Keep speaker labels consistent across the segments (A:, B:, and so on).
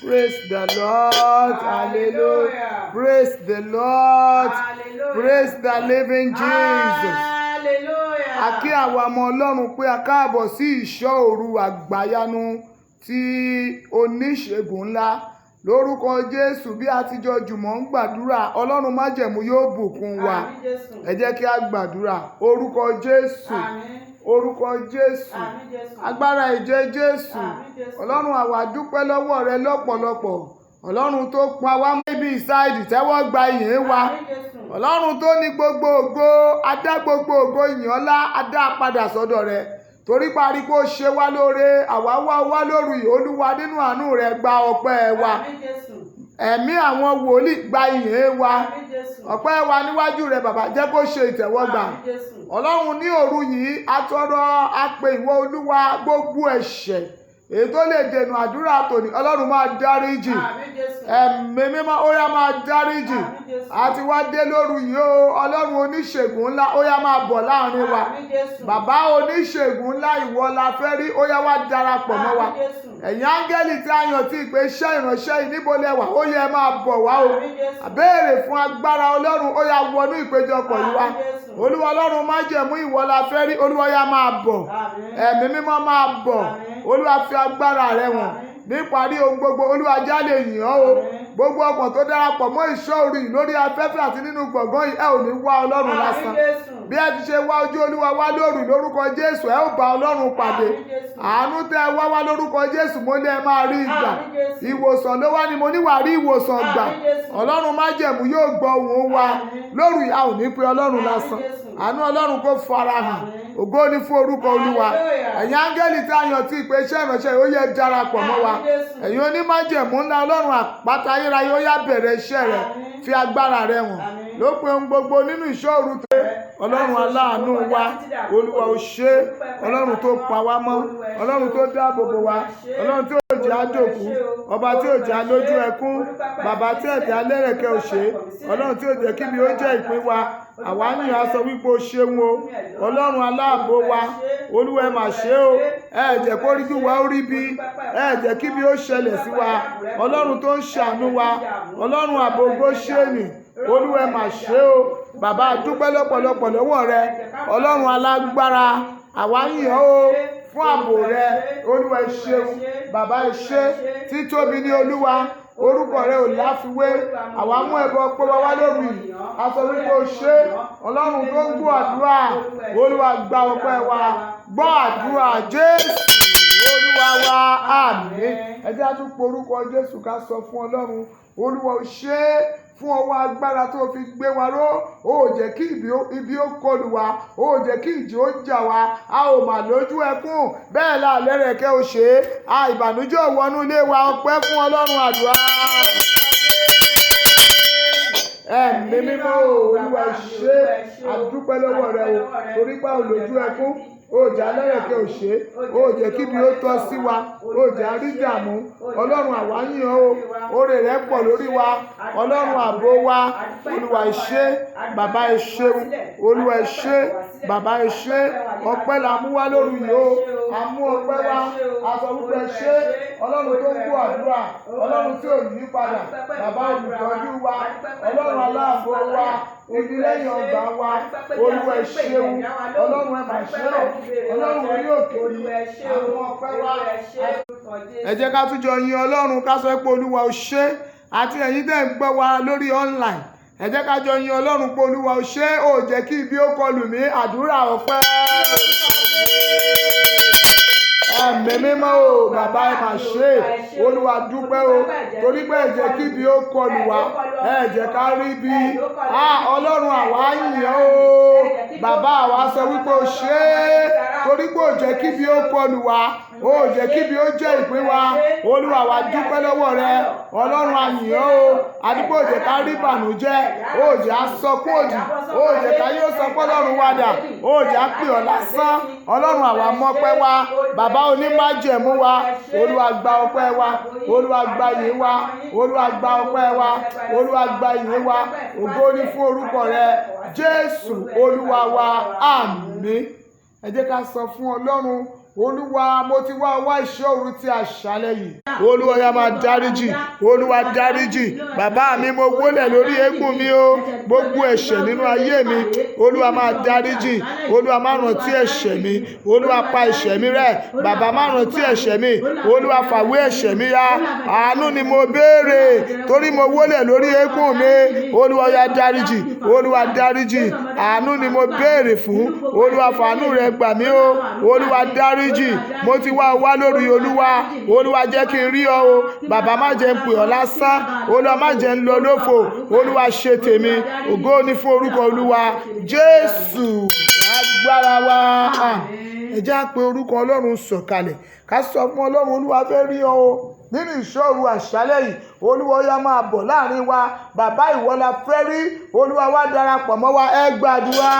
A: Praise the Lord. Hallelujah. Praise the Lord.
B: Hallelujah.
A: Praise the living Jesus.
B: Hallelujah.
A: A kí àwa ọmọ Ọlọ́run pé a káàbọ̀ sí ìṣọ́ òru àgbáyanu tí oníṣègùn ńlá. Lórúkọ Jésù, bí a ti jọ jùmọ̀ ń gbàdúrà, Ọlọ́run májẹ̀mú yóò bùkún wa.
B: Àmín Jésù.
A: Ẹ jẹ́ kí a gbàdúrà. Orúkọ Jésù.
B: Àmín.
A: Orúkọ Jésù.
B: Àmín Jésù.
A: Agbára ẹ̀jẹ̀ Jésù.
B: Àmín Jésù.
A: Ọlọ́run, àwa dúpẹ́ lọ́wọ́ rẹ lọ́pọ̀lọpọ̀. Ọlọ́run tó pa wá mọ́ ibi ìsáìdì, tẹ́wọ́ gba ìyìn wa.
B: Àmín Jésù.
A: Ọlọ́run tó ní gbogbo ògo, adá gbogbo ògo, ìyìn, ọlá, adá padà sọ́dọ̀ rẹ, torí parí kó ṣe wá lóore. Àwa wá wá lóru yìí. Olúwa, nínú àánú rẹ, gba ọpẹ́ wa.
B: Àmín Jésù.
A: Ẹ̀mí àwọn wòlíì, gba ìyìn wa.
B: Àmín Jésù.
A: Ọpẹ́ wa níwájú rẹ, bàbá, jẹ́ kó ṣe ìtẹ́wọ́gbà.
B: Àmín Jésù.
A: Ọlọ́run, ní òru yìí, atọrọ apè ìwọ Olúwa, gbogbo ẹ̀ṣẹ̀ èyí tó lè dènà àdúrà tòní, Ọlọ́run máa dáríjì.
B: Àmín Jésù.
A: Ẹ̀mí mímọ́, ó yá, máa dáríjì.
B: Àmín Jésù.
A: Àti wá dé lóru yìí o. Ọlọ́run oníṣègùn ńlá, ó yá, máa bọ̀ láàrin wa.
B: Àmín Jésù.
A: Bàbá oníṣègùn ńlá, ìwọ la fẹ́ rí. Ó yá, wá darapọ̀ mọ́ wa.
B: Àmín Jésù.
A: Ẹ̀yin áńgẹ́lì tí a yàn tí ìpè iṣẹ́ ìránṣẹ́ yìí, níbo lẹ wà? Ó yẹ máa bọ̀ wá o.
B: Àmín Jésù.
A: Àbéèrè fún agbára Ọlọ́run, ó yá, wọnú ìpéjọpọ̀ yìí wá.
B: Àmín Jésù.
A: Olúwa Ọlọ́run májẹ̀mú, ìwọ la fẹ́ rí. Olúwa, yá, máa bọ̀.
B: Àmín.
A: Ẹ̀mí mímọ́, máa bọ̀.
B: Àmín.
A: Olúwa, fi agbára rẹ wọ̀n.
B: Àmín.
A: Níparí ohun gbogbo, Olúwa, já lè yìn ọ́ o.
B: Àmín.
A: Gbogbo ọkàn tó darapọ̀ mọ́ ìṣọ́ òru yìí lórí afẹ́fẹ́ àti nínú gbọ̀ngàn yìí, ẹ ò ní wá Ọlọ́run
B: Àmín
A: lásán.
B: Jésù.
A: Bí ẹ ti ṣe wá ojú Olúwa wá lóru, lórúkọ Jésù, ẹ ó bá Ọlọ́run pàdé.
B: Àmín Jésù.
A: Àánú tẹ ẹ wá wá, lórúkọ Jésù, mo ní ẹ máa rí ìgbà.
B: Àmín Jésù.
A: Ìwòsàn ló wá ní, mo ní wàá rí ìwòsàn gbà.
B: Àmín Jésù.
A: Ọlọ́run májẹ̀mú yóò gbọ́ ohùn wa.
B: Àmín.
A: Lóru yìí, a ò ní pe Ọlọ́run
B: Àmín
A: lásán.
B: Jésù.
A: Àánú Ọlọ́run kó farahàn.
B: Àmín.
A: Ògo ni fún orúkọ Olúwa.
B: Hallelujah.
A: Ẹ̀yin áńgẹ́lì tí a yàn tí ìpè iṣẹ́ ìránṣẹ́ yìí, ó yẹ darapọ̀ mọ́ wa.
B: Àmín Jésù.
A: Ẹ̀yin onímájẹ̀mú ńlá, Ọlọ́run àpáta ayérayé, ó yá, bẹ̀rẹ̀ iṣẹ́ rẹ̀.
B: Àmín.
A: Fi agbára rẹ̀ wọ̀n.
B: Àmín.
A: Lópin ohun gbogbo nínú ìṣọ́ òru tó, Ọlọ́run aláàánú wa, Olúwa, ó ṣé. Ọlọ́run tó pa wá mọ́, Ọlọ́run tó dáàbò bò wá, Ọlọ́run tí ò jẹ́ àdòkú, ọba tí ò jẹ́ alójú ẹkún, bàbá tí ẹ̀jẹ̀ alẹ́rẹ̀kẹ́, ò ṣe. Ọlọ́run tí ò jẹ́ kíbi ó jẹ́ ìpín wa, àwa ní a sọ wípé ó ṣeun o. Ọlọ́run aláàbò wa, Olúwa, ẹ mà ṣe o. Ẹ jẹ́ kó rí wa ó rí bí, ẹ jẹ́ kíbi ó ṣẹlẹ̀ sí wa. Ọlọ́run tó ń ṣàánú wa, Ọlọ́run àbògbó ṣéènì, Olúwa, ẹ mà ṣe o. Bàbá, a dúpẹ́ lọ́pọ̀lọpọ̀ lọ́wọ́ rẹ. Ọlọ́run alágbára, àwa ń yìn ọ́ o fún ààbò rẹ. Olúwa, ẹ ṣeun. Bàbá, ẹ ṣé. Títóbi ní Olúwa, orúkọ rẹ ò láfiwé. Àwa mú ẹbọ pé wá wá lóru yìí, a sọ wípé o ṣé. Ọlọ́run tó ń gbọ́ àdúrà, Olúwa, gba ọpẹ́ wa. Gbọ́ àdúrà, Jésù Olúwa wa, àmín. Ẹ jẹ́ á tún porúkọ Jésù, ká sọ fún Ọlọ́run: Olúwa, o ṣé fún ọwọ́ agbára tó fi gbé wa ró. Ó jẹ́ kí ibi ó kọlù wa, ó jẹ́ kí ìjì ó jà wá. A ò mà lójú ẹkún, bẹ́ẹ̀ la lẹ́rẹ̀kẹ́. O ṣe é. A ìbànújẹ́ ò wọnú ilé wa. Ọpẹ́ fún Ọlọ́run, àdúrà. Ẹ̀mí mímọ́ o, Olúwa, ṣé. Àdúpẹ́ lọ́wọ́ rẹ o, torí pé olójú ẹkún ó jà lẹ́rẹ̀kẹ́. Ò ṣe ó jẹ́ kíbi ó tọ́ sí wa, ó jẹ́ àrídàmú. Ọlọ́run, àwa yìn ọ́ o. Oore rẹ̀ pọ̀ lórí wa. Ọlọ́run ààbò wa, Olúwa, ẹ ṣé. Bàbá, ẹ ṣeun. Olúwa, ẹ ṣé. Bàbá, ẹ ṣé. Ọpẹ́ la mú wá lóru yìí o. A mú ọpẹ́ wá, a sọ wípé ẹ ṣé. Ọlọ́run tó ń gbọ́ àdúrà, Ọlọ́run tí ò yí padà, bàbá olùtọ́jú wa, Ọlọ́run aláàbò wa, igi lẹ́yìn ọgbà wa, Olúwa, ẹ ṣeun. Ọlọ́run, ẹ mà ṣe o. Ọlọ́run orí òkè yìí, àwọn ọpẹ́ wa. Ẹ jẹ́ ká tún jọ yin Ọlọ́run, ká sọ pé Olúwa, ò ṣé. Àti ẹ̀yin tẹ́ ń gbọ́ wa lórí online, ẹ jẹ́ ká jọ yin Ọlọ́run pé Olúwa, ò ṣé, ò jẹ́ kí ibi ó kọlù mí. Àdúrà ọpẹ́. Ẹ̀mí mímọ́ o, bàbá, ẹ mà ṣe. Olúwa, dúpẹ́ o, torí pé ẹ jẹ́ kí ibi ó kọlù wá, ẹ jẹ́ ká rí bí. Ọlọ́run, àwa yìn ọ́ o. Bàbá, àwa sọ wípé o ṣé, torí pé ò jẹ́ kí ibi ó kọlù wá, ó jẹ́ kí ibi ó jẹ́ ìpín wa. Olúwa, wa dúpẹ́ lọ́wọ́ rẹ. Ọlọ́run, a yìn ọ́ o. Àdúgbò jẹ́ ká rí ìbànújẹ́, ó jẹ́ á sọkún òdì, ó jẹ́ ká yóò sọ pé Ọlọ́run wa dà, ó jẹ́ á pè ọ́ lásán. Ọlọ́run, àwa mọ́pẹ́ wa. Bàbá onímájẹ̀mú wa, Olúwa, gba ọpẹ́ wa. Olúwa, gba ìyìn wa. Olúwa, gba ọpẹ́ wa. Olúwa, gba ìyìn wa. Ògo ni fún orúkọ rẹ, Jésù Olúwa wa, àmín. Ẹ jẹ́ ká sọ fún Ọlọ́run. Olúwa, mo ti wá wá ìṣọ́ òru ti àṣálẹ́ yìí. Olúwa yá máa dáríjì. Olúwa dáríjì. Bàbá mi, mo wólẹ̀ lórí eékún mi o. Gbogbo ẹ̀ṣẹ̀ nínú ayé mi, Olúwa máa dáríjì. Olúwa má rántí ẹ̀ṣẹ̀ mi. Olúwa pa ẹ̀ṣẹ̀ mi rẹ́. Bàbá, má rántí ẹ̀ṣẹ̀ mi. Olúwa fàwé ẹ̀ṣẹ̀ mi ya. Àánú ni mo béèrè torí mo wólẹ̀ lórí eékún mi. Olúwa yá dáríjì. Olúwa dáríjì. Àánú ni mo béèrè fún. Olúwa fàánú rẹ gbà mí o. Olúwa dáríjì. Mo ti wá ọ wá lórí Olúwa. Olúwa jẹ́ kí n rí ọ o. Bàbá, má jẹ́ ń pè ọ́ lásán. Olúwa, má jẹ́ ń lọ lófo. Olúwa ṣe tèmi. Ògo ni fún orúkọ Olúwa. Jésù agbára wa. Ẹ jẹ́ á pe orúkọ Ọlọ́run sọ̀kalẹ̀. Ká sọ fún Ọlọ́run, Olúwa fẹ́ rí ọ o. Nínú ìṣọ́ òru àṣálẹ́ yìí, Olúwa yá máa bọ̀ láàrin wa. Bàbá, ìwọ la fẹ́ rí. Olúwa wá darapọ̀ mọ́ wa. Ẹ gbàdúrà.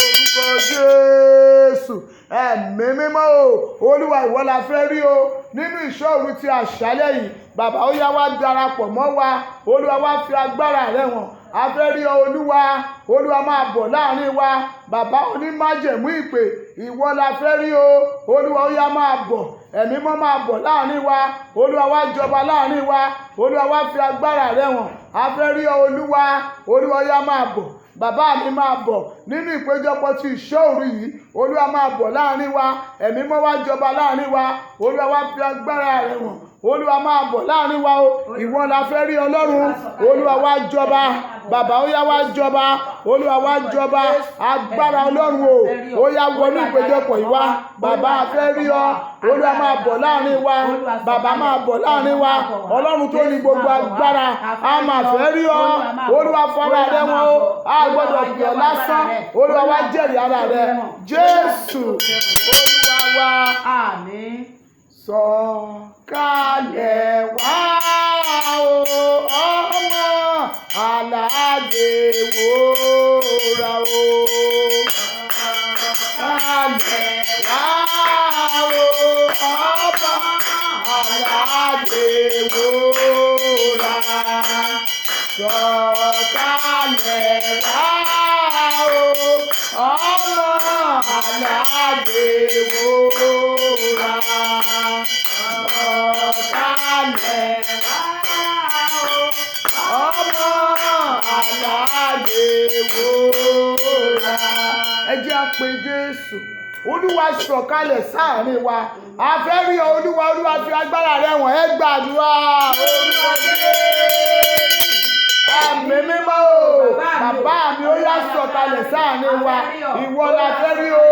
A: Orúkọ Jésù. Ẹ̀mí mímọ́ o. Olúwa, ìwọ la fẹ́ rí o. Nínú ìṣọ́ òru ti àṣálẹ́ yìí, bàbá ó yá wá darapọ̀ mọ́ wa. Olúwa wá fi agbára rẹ hàn. A fẹ́ rí ọ Olúwa. Olúwa máa bọ̀ láàrin wa. Bàbá onímájẹ̀mú ìpè, ìwọ la fẹ́ rí o. Olúwa ó yá máa bọ̀. Ẹ̀mí mọ́ máa bọ̀ láàrin wa. Olúwa wá jọba láàrin wa. Olúwa wá fi agbára rẹ hàn. A fẹ́ rí ọ Olúwa. Olúwa ó yá máa bọ̀. Bàbá mi máa bọ̀ nínú ìpéjọpọ̀ ti ìṣọ́ òru yìí. Olúwa máa bọ̀ láàrin wa. Ẹ̀mí mọ́ wá jọba láàrin wa. Olúwa wá fi agbára rẹ hàn. Olúwa máa bọ̀ láàrin wa o. Ìwọ la fẹ́ rí Ọlọ́run. Olúwa wá jọba. Bàbá ó yá wá jọba. Olúwa wá jọba. Agbára Ọlọ́run o. Ó yá wọnú ìpéjọpọ̀ yìí wá. Bàbá, a fẹ́ rí ọ. Olúwa máa bọ̀ láàrin wa. Bàbá máa bọ̀ láàrin wa. Ọlọ́run tó ní gbogbo agbára, a máa fẹ́ rí ọ. Olúwa fara rẹ wọn o. A gbọ́dọ̀ pè ọ́ lásán. Olúwa wá jẹ́rìí ara rẹ. Jésù Olúwa wa.
B: Àmín.
A: Sọ̀kalẹ̀ wá o, ọmọ aládé wúrà o. Sọ̀kalẹ̀ wá o, ọmọ aládé wúrà. Sọ̀kalẹ̀ wá o, ọmọ aládé wúrà. Sọ̀kalẹ̀ wá o, ọmọ aládé wúrà. Ẹ jẹ́ á pe Jésù. Olúwa sọ̀kalẹ̀ sáàrin wa. A fẹ́ rí ọ Olúwa. Olúwa fi agbára rẹ wọ̀n. Ẹ gbàdúrà. Orúkọ Jésù. Ẹ̀mí mímọ́ o. Bàbá mi ó yá sọ̀kalẹ̀ sáàrin wa. Ìwọ la fẹ́ rí o.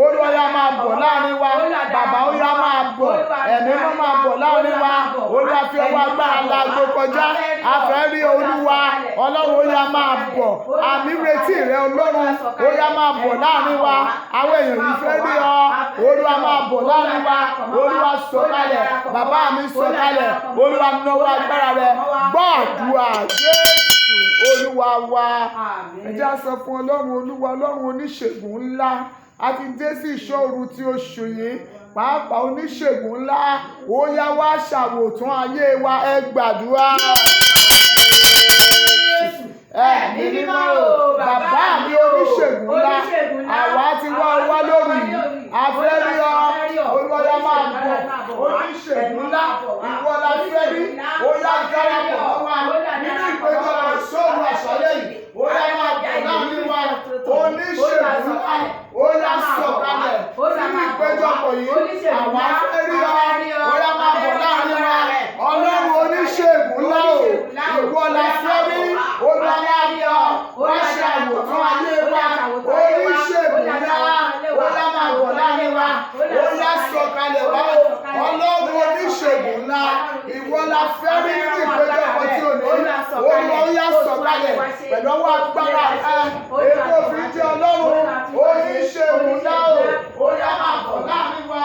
A: Olúwa yá máa bọ̀ láàrin wa. Bàbá ó yá máa bọ̀. Ẹ̀mí mímọ́ máa bọ̀ láàrin wa. Olúwa fi ọwọ́ agbára la gbó kọjá. A fẹ́ rí Olúwa. Ọlọ́run ó yá máa bọ̀. Àmì retí rẹ Ọlọ́run. Ó yá máa bọ̀ láàrin wa. Àwọn èèyàn yìí fẹ́ rí ọ. Olúwa máa bọ̀ láàrin wa. Olúwa sọ̀kalẹ̀. Bàbá mi sọ̀kalẹ̀. Olúwa nawọ́ agbára rẹ. Gbọ́ àdúrà Jésù Olúwa wa.
B: Àmín.
A: Ẹ jẹ́ á sọ fún Ọlọ́run, Olúwa Ọlọ́run oníṣègùn ńlá. A ti dé sí ìṣọ́ òru tí oṣù yìí. Pàápàá oníṣègùn ńlá. Ó yá wá ṣàwòtán ayé wa. Ẹ gbàdúrà. Ẹ̀mí mímọ́ o. Bàbá mi oníṣègùn ńlá. Àwa ti wá ọ wá lóru yìí. A fẹ́ rí ọ. Olúwa yá máa bọ̀. Oníṣègùn ńlá. Ìwọ la fẹ́ rí. Ó yá darapọ̀ mọ́ wa. Nínú ìpéjọpọ̀ ìṣòro àṣálẹ́ yìí. Ó yá máa bọ̀ láàrin wa. Oníṣègùn ńlá. Ó yá sọ̀kalẹ̀ sínú ìpéjọpọ̀ yìí. Àwa fẹ́ rí ọ. Ó yá máa bọ̀ láàrin wa. Ọlọ́run oníṣègùn ńlá o. Ìwọ la fẹ́ rí. Olúwa máa bọ̀. Wá ṣe àwòtán ayé wa. Oníṣègùn ńlá. Ó yá máa bọ̀ láàrin wa. Ó yá sọ̀kalẹ̀ wá o. Ọlọ́run oníṣègùn ńlá. Ìwọ la fẹ́ rí nínú ìpéjọpọ̀ tí ò ní. Olúwa ó yá sọ̀kalẹ̀ pẹ̀lú ọwọ́ agbára ẹ. Ètò òfin jẹ́ Ọlọ́run oníṣègùn ńlá o. Ó yá máa bọ̀ láàrin wa.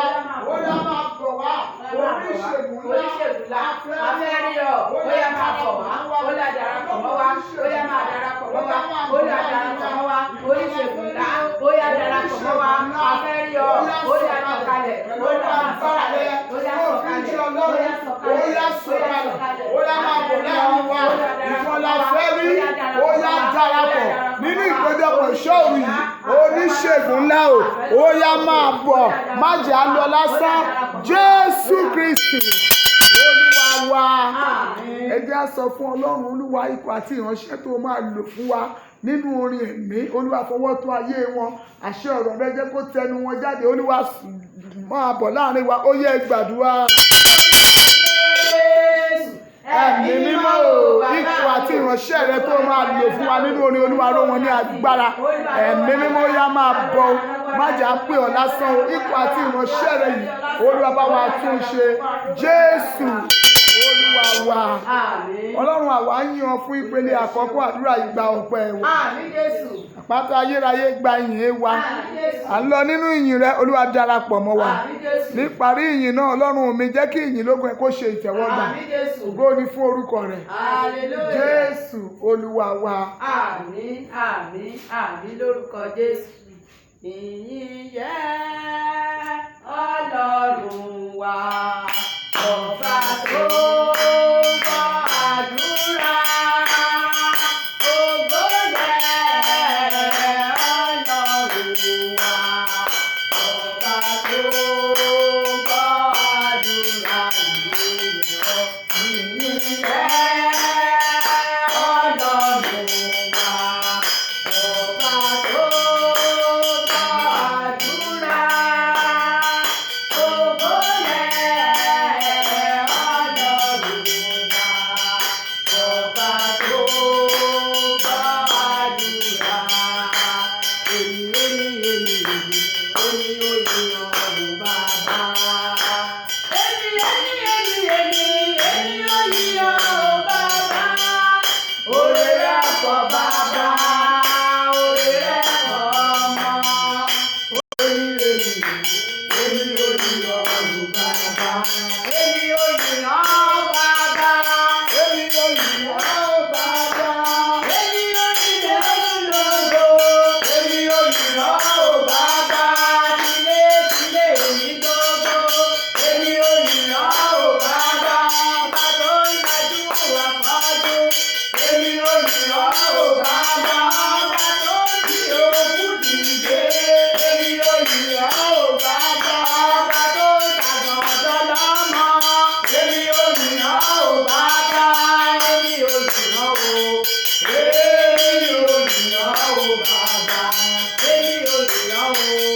A: Ó yá máa bọ̀ wá. Oníṣègùn ńlá.
B: Oníṣègùn ńlá. A fẹ́ rí ọ. Ó yá máa bọ̀ wá. Ó yá darapọ̀ mọ́ wa. Ó yá máa darapọ̀ mọ́ wa. Ó yá darapọ̀ mọ́ wa. Oníṣègùn ńlá. Ó yá darapọ̀ mọ́ wa. A fẹ́ rí ọ. Ó yá sọ̀kalẹ̀. Ó yá máa sọ̀kalẹ̀. Ó yá sọ̀kalẹ̀. Ó yá sọ̀kalẹ̀.
A: Ó yá sọ̀kalẹ̀. Ó yá máa bọ̀ láàrin wa. Ìwọ la fẹ́ rí. Ó yá darapọ̀ nínú ìpéjọpọ̀ ìṣọ́ òru yìí. Olúwa Oníṣègùn ńlá o, ó yá máa bọ̀, má jẹ́ á lọ lásán. Jésù Kristi Olúwa wa.
B: Àmín.
A: Ẹ jẹ́ á sọ fún Ọlọ́run, Olúwa, ikọ̀ àti ìránṣẹ́ tó máa lò fún wa nínú orin ẹ̀mí, Olúwa fọwọ́ tó ayé wọn, àṣẹ ọ̀rọ̀ rẹ jẹ́ kó tẹnu wọn jáde. Olúwa máa bọ̀ láàrin wa, ó yẹ gbàdúrà.
B: Jésù.
A: Ẹ̀mí mímọ́ o, ikọ̀ àti ìránṣẹ́ rẹ tó máa lò fún wa nínú orin, Olúwa ró wọn ní agbára. Ẹ̀mí mímọ́, ó yá máa bọ̀ o, má jẹ́ á pè ọ́ lásán o. Ikọ̀ àti ìránṣẹ́ rẹ yìí, Olúwa bá wa tún ṣe. Jésù Olúwa wa.
B: Àmín.
A: Ọlọ́run, àwa ń yan fún ìpele àkọ́kọ́ àdúrà, ìgbà ọpẹ́ wa.
B: Àmín Jésù.
A: Àpáta ayérayé, gba ìyìn wa.
B: Àmín Jésù.
A: À ń lọ nínú ìyìn rẹ, Olúwa darapọ̀ mọ́ wa.
B: Àmín Jésù.
A: Níparí ìyìn náà, Ọlọ́run mi, jẹ́ kí ìyìn lógun ẹ kó ṣe ìtẹ́wọ́gbà.
B: Àmín Jésù.
A: Ògo ni fún orúkọ rẹ.
B: Hallelujah.
A: Jésù Olúwa wa.
B: Àmín, àmín, àmín lórúkọ Jésù. Ìyìn yẹ Ọlọ́run wa, ọba tó gbọ́ àdúrà. Ògo yẹ Ọlọ́run wa, ọba tó gbọ́ àdúrà. Ìyìn yẹ Ọlọ́run wa, ọba tó gbọ́ àdúrà. Ògo yẹ Ọlọ́run wa, ọba tó gbọ́ àdúrà. Èmi, èmi, èmi, èmi, èmi ò yìn ọ́ bàbá. Èmi, èmi, èmi, èmi, èmi ò yìn ọ́ bàbá. Oore rẹ̀ pọ̀ bàbá, oore rẹ̀ pọ̀ ọmọ. Èmi, èmi, èmi ò yìn ọ́ bàbá. Èmi ò yìn ọ́ bàbá.
A: Èmi ò yìn ọ́ bàbá.
B: Èmi ò yìn ọ́ lógo.
A: Èmi ò yìn ọ́ bàbá.
B: Tilé tilé mi gbogbo.
A: Èmi ò yìn ọ́ bàbá.
B: Ọba tó ń lajú àfọ́jú.
A: Èmi ò yìn ọ́ bàbá.
B: Ọba tó ń jí òkú dìde.
A: Èmi ò yìn ọ́ bàbá.
B: Ọba tó ń ṣàgọ̀dọ̀ lọ́mọ.
A: Èmi ò yìn ọ́ bàbá.
B: Èmi ò yìn ọ́ o.
A: Èmi ò yìn ọ́ bàbá.
B: Èmi ò yìn ọ́ o.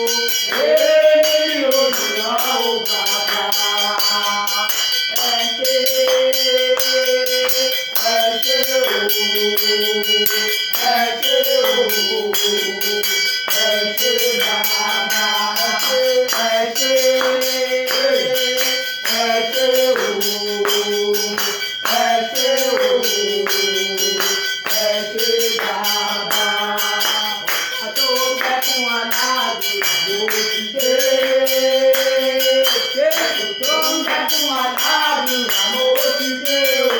A: Èmi ò yìn ọ́ bàbá.
B: Ẹ ṣé,
A: Ẹ ṣé o, ẹ ṣé o, ẹ ṣé bàbá.
B: Ẹ ṣé,
A: Ẹ ṣé o, ẹ ṣé o, ẹ ṣé bàbá.
B: Ọba tó ń gbẹ́kún aládùúrà
A: Mo ti dé,
B: Jésù tó ń gbẹ́kún aládùúrà
A: mo ti dé o,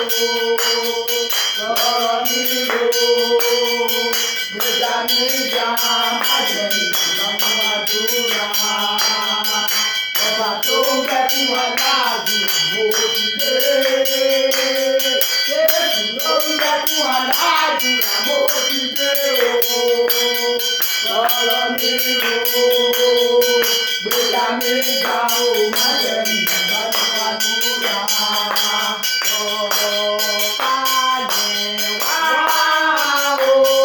A: sọ̀rọ̀ mi o, gbèjà níjà, má jẹ́ ìbámu àdúrà. Ọba tó ń gbẹ́kún aládùúrà, mo ti dé. Jésù ló ń gbẹ́kún aládùúrà, mo ti dé o, sọ̀rọ̀ mi o, gbèjà níjà o, má jẹ́ ìbámu àdúrà.
B: Sọ̀kalẹ̀ wá
A: o,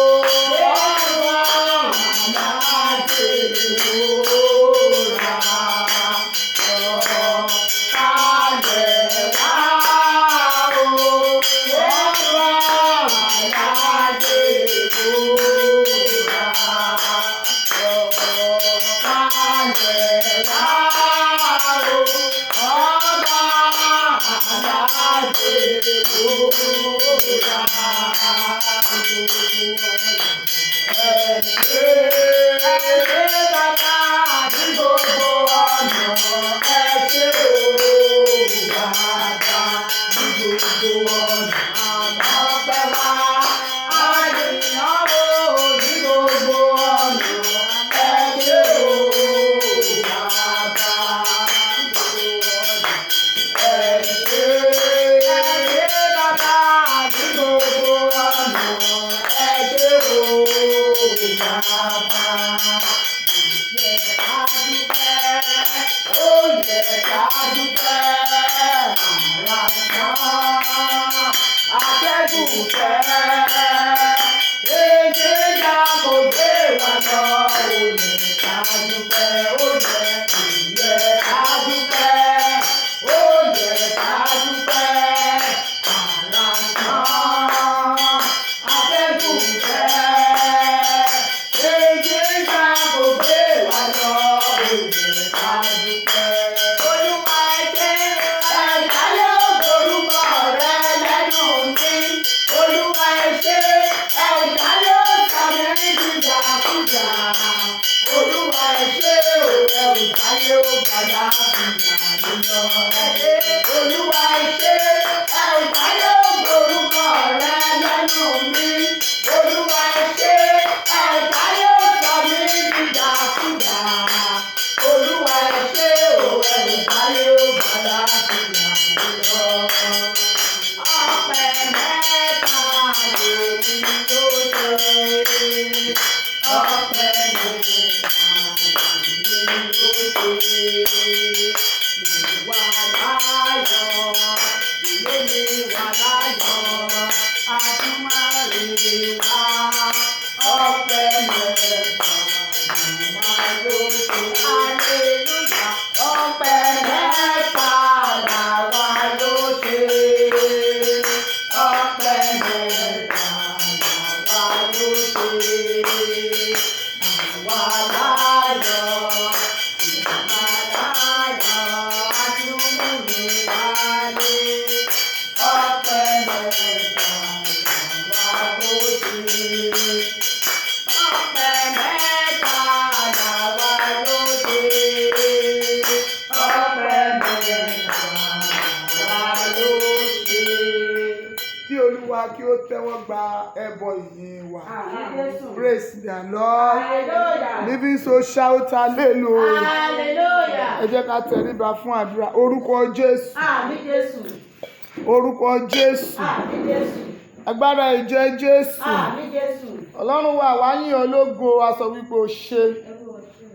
B: Ẹ ṣé bàbá
A: Ní gbogbo ọ̀nà, ẹ ṣé o bàbá, ní gbogbo ọ̀nà.
B: Ọpẹ́ wa, àyìnbó
A: Ní gbogbo ọ̀nà, ẹ ṣé o bàbá, ní gbogbo ọ̀nà. Ẹ ṣé,
B: Ẹ ṣé bàbá
A: ní gbogbo ọ̀nà, ẹ ṣé o bàbá.
B: Atẹ́gùn fẹ́. Èjì ìjà kò gbé wa lọ. Ó yẹ ká dúpẹ́, ó yẹ, ó yẹ ká dúpẹ́. Ó yẹ ká dúpẹ́. Àrá sán. Atẹ́gùn fẹ́. Èjì ìjà kò gbé wa lọ. Ó yẹ ká dúpẹ́. Olúwa ẹ ṣé, ẹ̀dá yóò gbórúkọ rẹ lẹ́nu mi. Olúwa ẹ ṣé, ẹ̀dá yóò sọ mí dìdàkudà. Olúwa ẹ ṣé o, ẹ̀dá yóò gbàdá fìyà mi lọ. Olúwa ẹ ṣé, ẹ̀dá yóò gbórúkọ rẹ lẹ́nu mi. Olúwa ẹ ṣé, ẹ̀dá yóò sọ mí dìdàkudà. Olúwa ẹ ṣé o, ẹ̀dá yóò gbàdá fìyà mi lọ. Ọpẹ́ mẹ́ta lèmi ló ṣe. Ọpẹ́ mẹ́ta lèmi ló ṣe. Ìwà láyọ̀, ilé mi wà láyọ̀, àtúmọ̀rè wá. Ọpẹ́ mẹ́ta làwa ló ṣe. Hallelujah. Ọpẹ́ mẹ́ta làwa ló ṣe. Ọpẹ́ mẹ́ta làwa ló ṣe. Àwa láyọ̀, ìjàmbá láyọ̀, àtúmùmí wálé. Ọpẹ́ mẹ́ta làwa ló ṣe. Ọpẹ́ mẹ́ta làwa ló ṣe. Ọpẹ́ mẹ́ta làwa ló ṣe.
A: Kí Olúwa kí ó tẹ́wọ́ gba ẹbọ ìyìn wa.
B: Àmín Jésù.
A: Praise the Lord.
B: Hallelujah.
A: Living so shout hallelujah.
B: Hallelujah.
A: Ẹ jẹ́ ká tẹríba fún àdúrà. Orúkọ Jésù.
B: Àmín Jésù.
A: Orúkọ Jésù.
B: Àmín Jésù.
A: Agbára ìjẹ Jésù.
B: Àmín Jésù.
A: Ọlọ́run wa wá yìn ọ́ lógo, a sọ wípé o ṣé.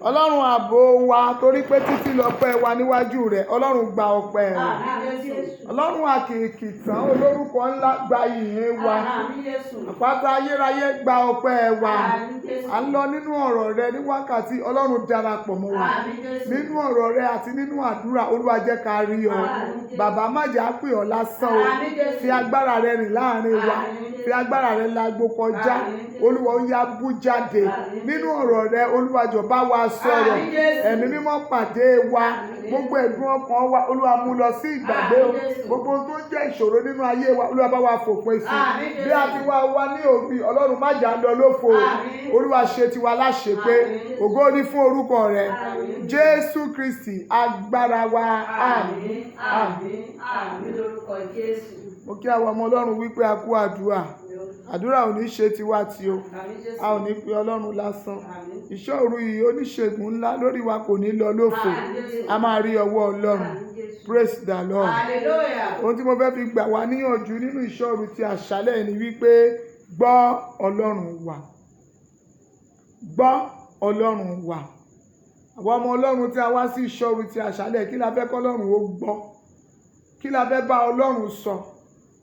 A: Ọlọ́run ààbò wa, torí pé títí lọ́pẹ́ wa níwájú rẹ̀, Ọlọ́run gba ọpẹ́ rẹ̀.
B: Àmín Jésù.
A: Ọlọ́run àkìkìtàn olórúkọ ńlá, gba ìyìn wa.
B: Àmín Jésù.
A: Àpáta ayérayé, gba ọpẹ́ wa.
B: Àmín Jésù.
A: À ń lọ nínú ọ̀rọ̀ rẹ ní wákàtí, Ọlọ́run darapọ̀ mọ́ wa.
B: Àmín Jésù.
A: Nínú ọ̀rọ̀ rẹ àti nínú àdúrà, Olúwa jẹ́ ká rí ọ.
B: Àmín Jésù.
A: Bàbá, má jẹ́ á pè ọ́ lásán o.
B: Àmín Jésù.
A: Fi agbára rẹ rìn láàrin wa.
B: Àmín Jésù.
A: Fi agbára rẹ lágbo kọjá.
B: Àmín Jésù.
A: Olúwa, ó yá bú jáde.
B: Àmín.
A: Nínú ọ̀rọ̀ rẹ, Olúwa jọ̀ọ́ bá wa sọ̀rọ̀.
B: Àmín Jésù.
A: Ẹ̀mí mímọ́ pàdé wa.
B: Àmín.
A: Gbogbo ẹ̀dùn ọkàn wa, Olúwa mú lọ sí ìgbàgbé o.
B: Àmín Jésù.
A: Gbogbo ohun tó ń jẹ́ ìṣòro nínú ayé wa, Olúwa bá wa fòpin sí.
B: Àmín Jésù.
A: Bí a ti wá wa ní òbí, Ọlọ́run má jà lọ lófo o.
B: Àmín.
A: Olúwa ṣe tiwa láṣepé.
B: Àmín.
A: Ògo ni fún orúkọ rẹ.
B: Àmín.
A: Jésù Kristi agbára wa.
B: Àmín. Àmín. Àmín lórúkọ Jésù.
A: Mo kí àwọn ọmọ Ọlọ́run wípé a kú àdúrà. Àdúrà ò ní ṣe tiwa tí o.
B: Àmín Jésù.
A: A ò ní pe Ọlọ́run lásán.
B: Àmín.
A: Ìṣọ́ òru yìí, oníṣègùn ńlá lórí wa kò ní lọ lófo.
B: Àmín Jésù.
A: A máa rí ọwọ́ Ọlọ́run.
B: Àmín Jésù.
A: Praise the Lord.
B: Hallelujah.
A: Ohun tí mo fẹ́ fi gbà wá níyànjú nínú ìṣọ́ òru ti àṣálẹ̀ ni wípé gbọ́ Ọlọ́run wa. Gbọ́ Ọlọ́run wa. Àwọn ọmọ Ọlọ́run tí a wá sí ìṣọ́ òru ti àṣálẹ̀, kí la fẹ́ kọ́ Ọlọ́run ó gbọ́? Kí la fẹ́ bá Ọlọ́run sọ?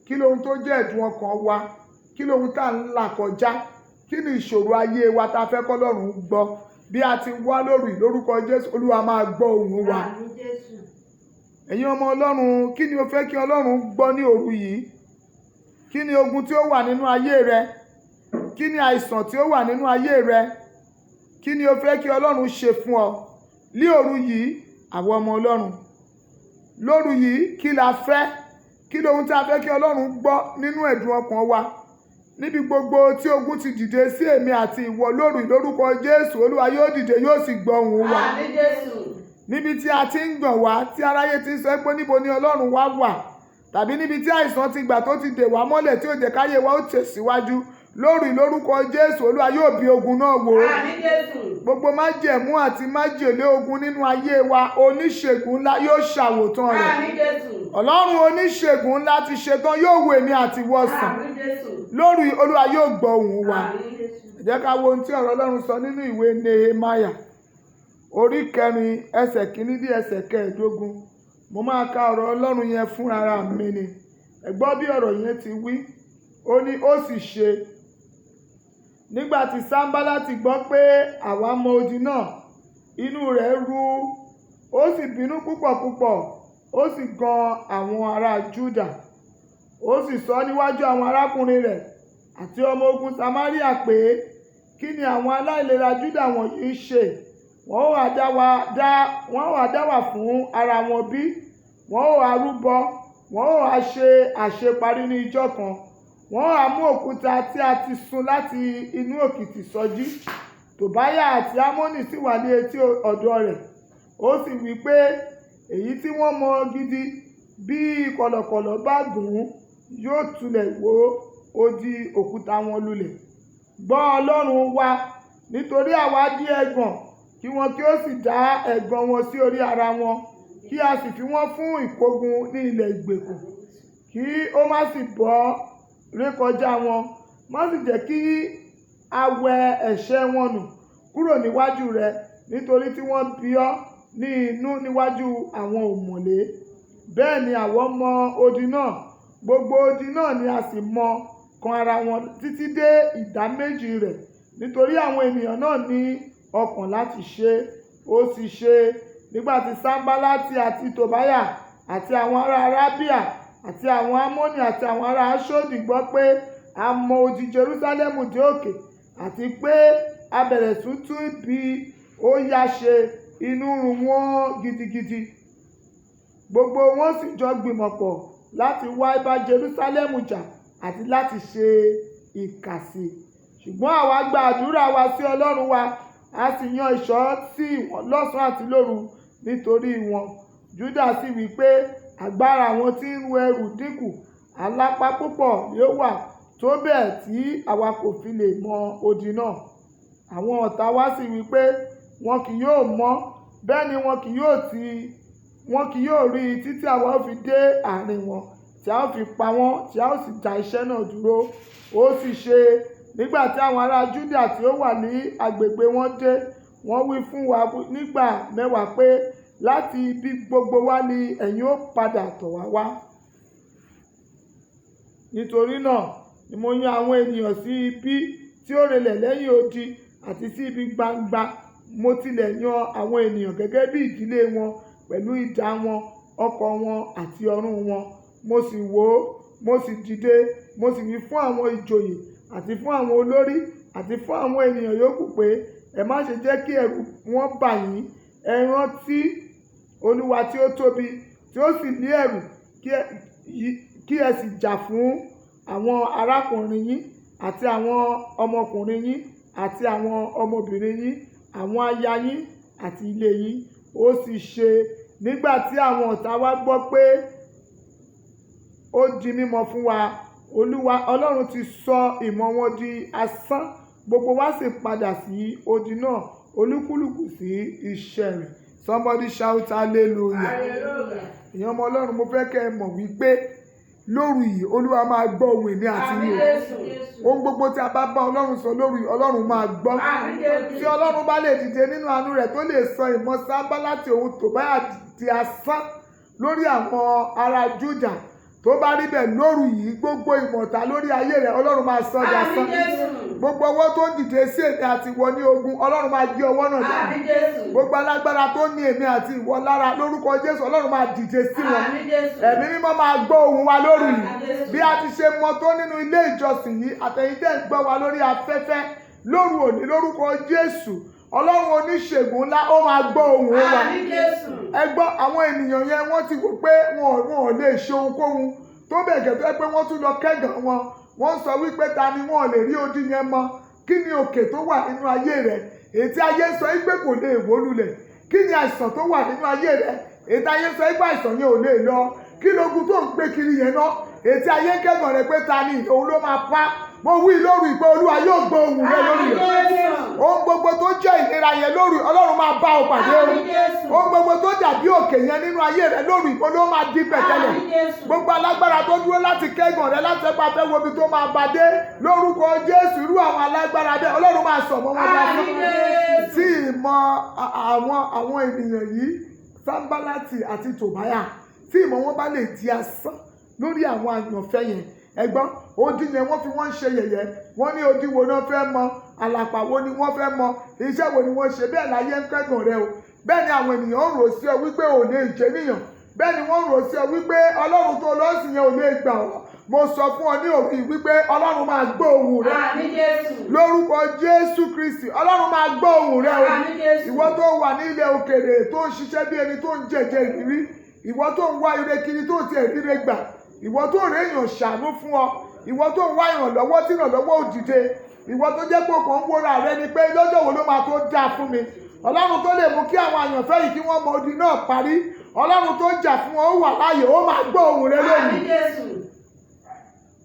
A: Kí lohun tó jẹ́ ẹ̀dùn ọkàn wa? Kí lohun tá à ń là kọjá? Kí ni ìṣòro ayé wa tá a fẹ́ kọ́ Ọlọ́run gbọ́? Bí a ti wá lóru yìí, lórúkọ Jésù, Olúwa máa gbọ́ ohùn wa.
B: Àmín Jésù.
A: Ẹ̀yin ọmọ Ọlọ́run, kí ni o fẹ́ kí Ọlọ́run gbọ́ ní òru yìí? Kí ni ogun tí ó wà nínú ayé rẹ? Kí ni àìsàn tí ó wà nínú ayé rẹ? Kí ni o fẹ́ kí Ọlọ́run ṣe fún ọ ní òru yìí? Àwọn ọmọ Ọlọ́run, lóru yìí, kí la fẹ́? Kí lohun tí a fẹ́ kí Ọlọ́run gbọ́ nínú ẹ̀dùn ọkàn wa? Níbi gbogbo tí ogun ti dìde sí èmi àti ìwọ lóru yìí, lórúkọ Jésù, Olúwa yóò dìde, yóò sì gbọ́ ohùn wa.
B: Àmín Jésù.
A: Níbi tí a ti ń gàn wá, tí aráyé ti ń sọ pé níbo ni Ọlọ́run wa wà, tàbí níbi tí àìsàn ti gbà tó ti dè wá mọ́lẹ̀ tí ò jẹ́ káyé wa ó tẹ̀síwájú, lóru lórúkọ Jésù, Olúwa yóò bí ogun náà wò.
B: Àmín Jésù.
A: Gbogbo májẹ̀mú àti májèlé ogun nínú ayé wa, oníṣègùn ńlá yóò ṣàwòtán rẹ̀.
B: Àmín Jésù.
A: Ọlọ́run oníṣègùn ńlá ti ṣetán, yóò wo èmi àti ìwọ sàn.
B: Àmín Jésù.
A: Lóru, Olúwa yóò gbọ́ ohùn wa.
B: Àmín Jésù.
A: Ẹ jẹ́ ká wo ohun tí ọ̀rọ̀ Ọlọ́run sọ nínú ìwé Nehemiah orí 4 ẹsẹ̀ 1 dé ẹsẹ̀ 15. Mo máa ka ọ̀rọ̀ Ọlọ́run yẹn fúnra mi ni. Ẹ gbọ́ bí ọ̀rọ̀ yẹn ti wí. Ó ní ó sì ṣe, nígbà tí Sanbálátì gbọ́ pé àwa mọ odi náà, inú rẹ̀ ru, ó sì bínú púpọ̀ púpọ̀, ó sì gan àwọn ará Júdà. Ó sì sọ níwájú àwọn arákùnrin rẹ̀ àti ọmọ ogun Samaria pé, kí ni àwọn aláìlera Júdà wọ̀nyí ń ṣe? Wọ́n ó ha dá wà fún ara wọn bí? Wọ́n ó ha rúbọ, wọ́n ó ha ṣe àṣeparí ní ijọ́ kan. Wọ́n ó ha mú òkúta tí a ti sun láti inú òkìtì sọjí. Tòbáyà àti Ámónì sì wà ní etí ọ̀dọ̀ rẹ̀. Ó sì wí pé, èyí tí wọ́n mọ gidi, bí kọ̀lọ̀kọ̀lọ̀ bá gùn ún, yóò tulẹ̀ wó odi òkúta wọn lulẹ̀. Gbọ́, Ọlọ́run wa, nítorí àwa di ẹ̀gàn, kí wọn kí ó sì dá ẹ̀gàn wọn sí orí ara wọn, kí a sì fi wọ́n fún ìkógun ní ilẹ̀ ìgbèkùn, kí ó má sì bọ́ rékọjá wọn, má sì jẹ́ kí a wẹ ẹ̀ṣẹ̀ wọn nù kúrò níwájú rẹ, nítorí tí wọ́n bí ọ ní inú níwájú àwọn ọ̀mọ̀lé. Bẹ́ẹ̀ ni àwọn mọ odi náà, gbogbo odi náà ni a sì mọ kan ara wọn títí dé ìdá méjì rẹ̀, nítorí àwọn ènìyàn náà ní ọkàn láti ṣe. Ó sì ṣe, nígbà tí Sanbálátì àti Tòbáyà àti àwọn ará Arábíà àti àwọn Ámónì àti àwọn ará Aṣdodi gbọ́ pé a mọ odi Jerúsálẹ́mù dé òkè, àti pé a bẹ̀rẹ̀ sí tún bí ó yá ṣe, inú run wọ́n gidigidi. Gbogbo wọn sì jọ gbìmọ̀pọ̀ láti wá bá Jerúsálẹ́mù jà àti láti ṣe ìkà sí i. Ṣùgbọ́n àwa gba àdúrà wa sí Ọlọ́run wa, a sì yan ìṣọ́ sí wọn lọ́sàn-án àti lóru nítorí wọn. Júdà sì wí pé, agbára àwọn tí ń ru ẹrù dínkù, alápá púpọ̀ ni ó wà, tó bẹ́ẹ̀ tí àwa kò fi lè mọ odi náà. Àwọn ọ̀tá wa sì wí pé, wọn kì yóò mọ̀, bẹ́ẹ̀ ni wọn kì yóò rí i títí àwa ó fi dé àárín wọn, tí a ó fi pa wọ́n, tí a ó sì dá iṣẹ́ náà dúró. Ó sì ṣe, nígbà tí àwọn ará Júdà tí ó wà ní agbègbè wọn dé, wọ́n wí fún wa nígbà mẹ́wàá pé, láti ibi gbogbo wá ni ẹ̀yin ó padà tọ̀ wá wá. Nítorí náà ni mo yan àwọn ènìyàn sí ibi tí ó relẹ̀ lẹ́yìn odi àti sí ibi gbangba. Mo tilẹ̀ yan àwọn ènìyàn gẹ́gẹ́ bí ìdílé wọn pẹ̀lú idà wọn, ọ̀kọ̀ wọn àti ọrun wọn. Mo sì wò ó, mo sì dìde, mo sì wí fún àwọn ìjòyè àti fún àwọn olórí àti fún àwọn ènìyàn yòókù pé, ẹ má ṣe jẹ́ kí ẹ̀rù wọn bà yín. Ẹ rántí Olúwa tí ó tóbi, tí ó sì ní ẹ̀rù, kí ẹ sì jà fún àwọn arákùnrin yín àti àwọn ọmọkùnrin yín àti àwọn ọmọbìnrin yín, àwọn aya yín àti ilé yín. Ó sì ṣe, nígbà tí àwọn ọ̀tá wa gbọ́ pé ó di mímọ̀ fún wa, Olúwa Ọlọ́run ti sọ ìmọ̀ wọn di asán, gbogbo wa sì padà sí odi náà, olúkúlùkù sí iṣẹ́ rẹ̀. Somebody shout hallelujah.
B: Hallelujah.
A: Ìyẹn ọmọ Ọlọ́run, mo fẹ́ kẹ́ ẹ mọ̀ wípé lóru yìí Olúwa máa gbọ́ ohùn èmi àti
B: Àmín
A: yín o.
B: Jésù.
A: Ohun gbogbo tí a bá bá Ọlọ́run sọ lóru yìí, Ọlọ́run máa gbọ́.
B: Àmín Jésù.
A: Tí Ọlọ́run bá lè dìde nínú àánú rẹ̀ tó lè sọ ìmọ̀ Sanbálátì òun Tòbáyà di asán lórí àwọn ará Júdà, tó bá rí bẹ́ẹ̀ lóru yìí, gbogbo ìmọ̀ta lórí ayé rẹ̀ Ọlọ́run máa sọ di asán.
B: Àmín Jésù.
A: Gbogbo ọwọ́ tó ń dìde sí èmi àti ìwọ ní ogun, Ọlọ́run máa yí ọwọ́ náà dànù.
B: Àmín Jésù.
A: Gbogbo alágbára tó ní èmi àti ìwọ lára lórúkọ Jésù, Ọlọ́run máa dìde sí wọn.
B: Àmín Jésù.
A: Ẹ̀mí mímọ́ máa gbọ́ ohùn wa lóru yìí.
B: Àmín Jésù.
A: Bí a ti ṣe mọ tó nínú ilé ìjọsìn yìí, àtẹ̀yin tẹ́ ń gbọ́ wa lórí afẹ́fẹ́ lóru òní lórúkọ Jésù, Ọlọ́run oníṣègùn ńlá ó máa gbọ́ ohùn wa.
B: Àmín Jésù.
A: Ẹ gbọ́, àwọn ènìyàn yẹn wọ́n ti wò pé wọn ò lè ṣe ohunkóhun, tó bẹ́ẹ̀ gẹ́gẹ́ pé wọ́n tún lọ kẹ́gàn wọn. Wọ́n sọ wípé ta ni wọn ò lè rí odi yẹn mọ́. Kí ni òkè tó wà nínú ayé rẹ èyí tí ayé sọ wípé kò lè wó lulẹ̀? Kí ni àìsàn tó wà nínú ayé rẹ èyí tí ayé sọ wípé àìsàn yẹn ò lè lọ? Kí lógun tó ń gbé kiri yẹn náà èyí tí ayé ń kẹ́gàn rẹ pé ta ni òun ló máa pa? Mo wí lóru ìpè Olúwa yóò gbọ́ ohùn rẹ lórí
B: Àmín
A: rẹ.
B: Jésù.
A: Ohun gbogbo tó jẹ́ ìnira yẹn lóru, Ọlọ́run máa bá ọ pàdé o.
B: Àmín Jésù.
A: Ohun gbogbo tó dàbí òkè yẹn nínú ayé rẹ lóru ìpè ló máa di pẹ̀tẹ́lẹ̀.
B: Àmín Jésù.
A: Gbogbo alágbára tó dúró láti kẹ́gàn rẹ láti ẹgbẹ́ afẹ́ wo ibi tó máa bá dé lórúkọ Jésù, irú àwọn alágbára bẹ́ẹ̀ Ọlọ́run máa sọ̀ mọ́ wọn dá
B: Àmín
A: sí.
B: Jésù.
A: Tí ìmọ̀ àwọn ènìyàn yìí, Sanbálátì àti Tòbáyà, tí ìmọ̀ wọn bá lè di asán lórí àwọn àyànfẹ́ yẹn, Ẹ̀gbọ́n, odi yẹn wọ́n fi wọ́n ń ṣe yẹ̀yẹ́. Wọ́n ní odi wo náà fẹ́ mọ, àlàpà wo ni wọ́n fẹ́ mọ, iṣẹ́ wo ni wọ́n ṣe. Bẹ́ẹ̀ láyé ń kẹ́gàn rẹ o. Bẹ́ẹ̀ ni àwọn ènìyàn ń rò sí ọ wípé ò lè jẹ́ níyàn. Bẹ́ẹ̀ ni wọ́n ń rò sí ọ wípé Ọlọ́run tó lọ sí yẹn ò lè gbà ọ́. Mo sọ fún ọ ní òru yìí wípé Ọlọ́run máa gbọ́ ohùn rẹ.
B: Àmín Jésù.
A: Lórúkọ Jésù Kristi, Ọlọ́run máa gbọ́ ohùn rẹ o.
B: Àmín Jésù.
A: Ìwọ tó wà ní ilẹ̀ òkèèrè tó ń ṣiṣẹ́ bí ẹni tó ń jẹ̀jẹ̀ ìrírí, ìwọ tó ń wá ire kiri tó ti ẹ̀ríre gbà, ìwọ tó rẹ̀ èèyàn ṣàánú fún ọ, ìwọ tó ń wá ìrànlọ́wọ́ tí ìrànlọ́wọ́ ò dìde, ìwọ tó jẹ́ pé ọkàn ń wóra rẹ ni pé lọ́jọ́ wo ló máa tó dáa fún mi. Ọlọ́run tó lè mú kí àwọn àyànfẹ́ yìí kí wọ́n mọ odi náà parí, Ọlọ́run tó jà fún wọn ó wà láàyè, ó máa gbọ́ ohùn rẹ lónìí.
B: Àmín Jésù.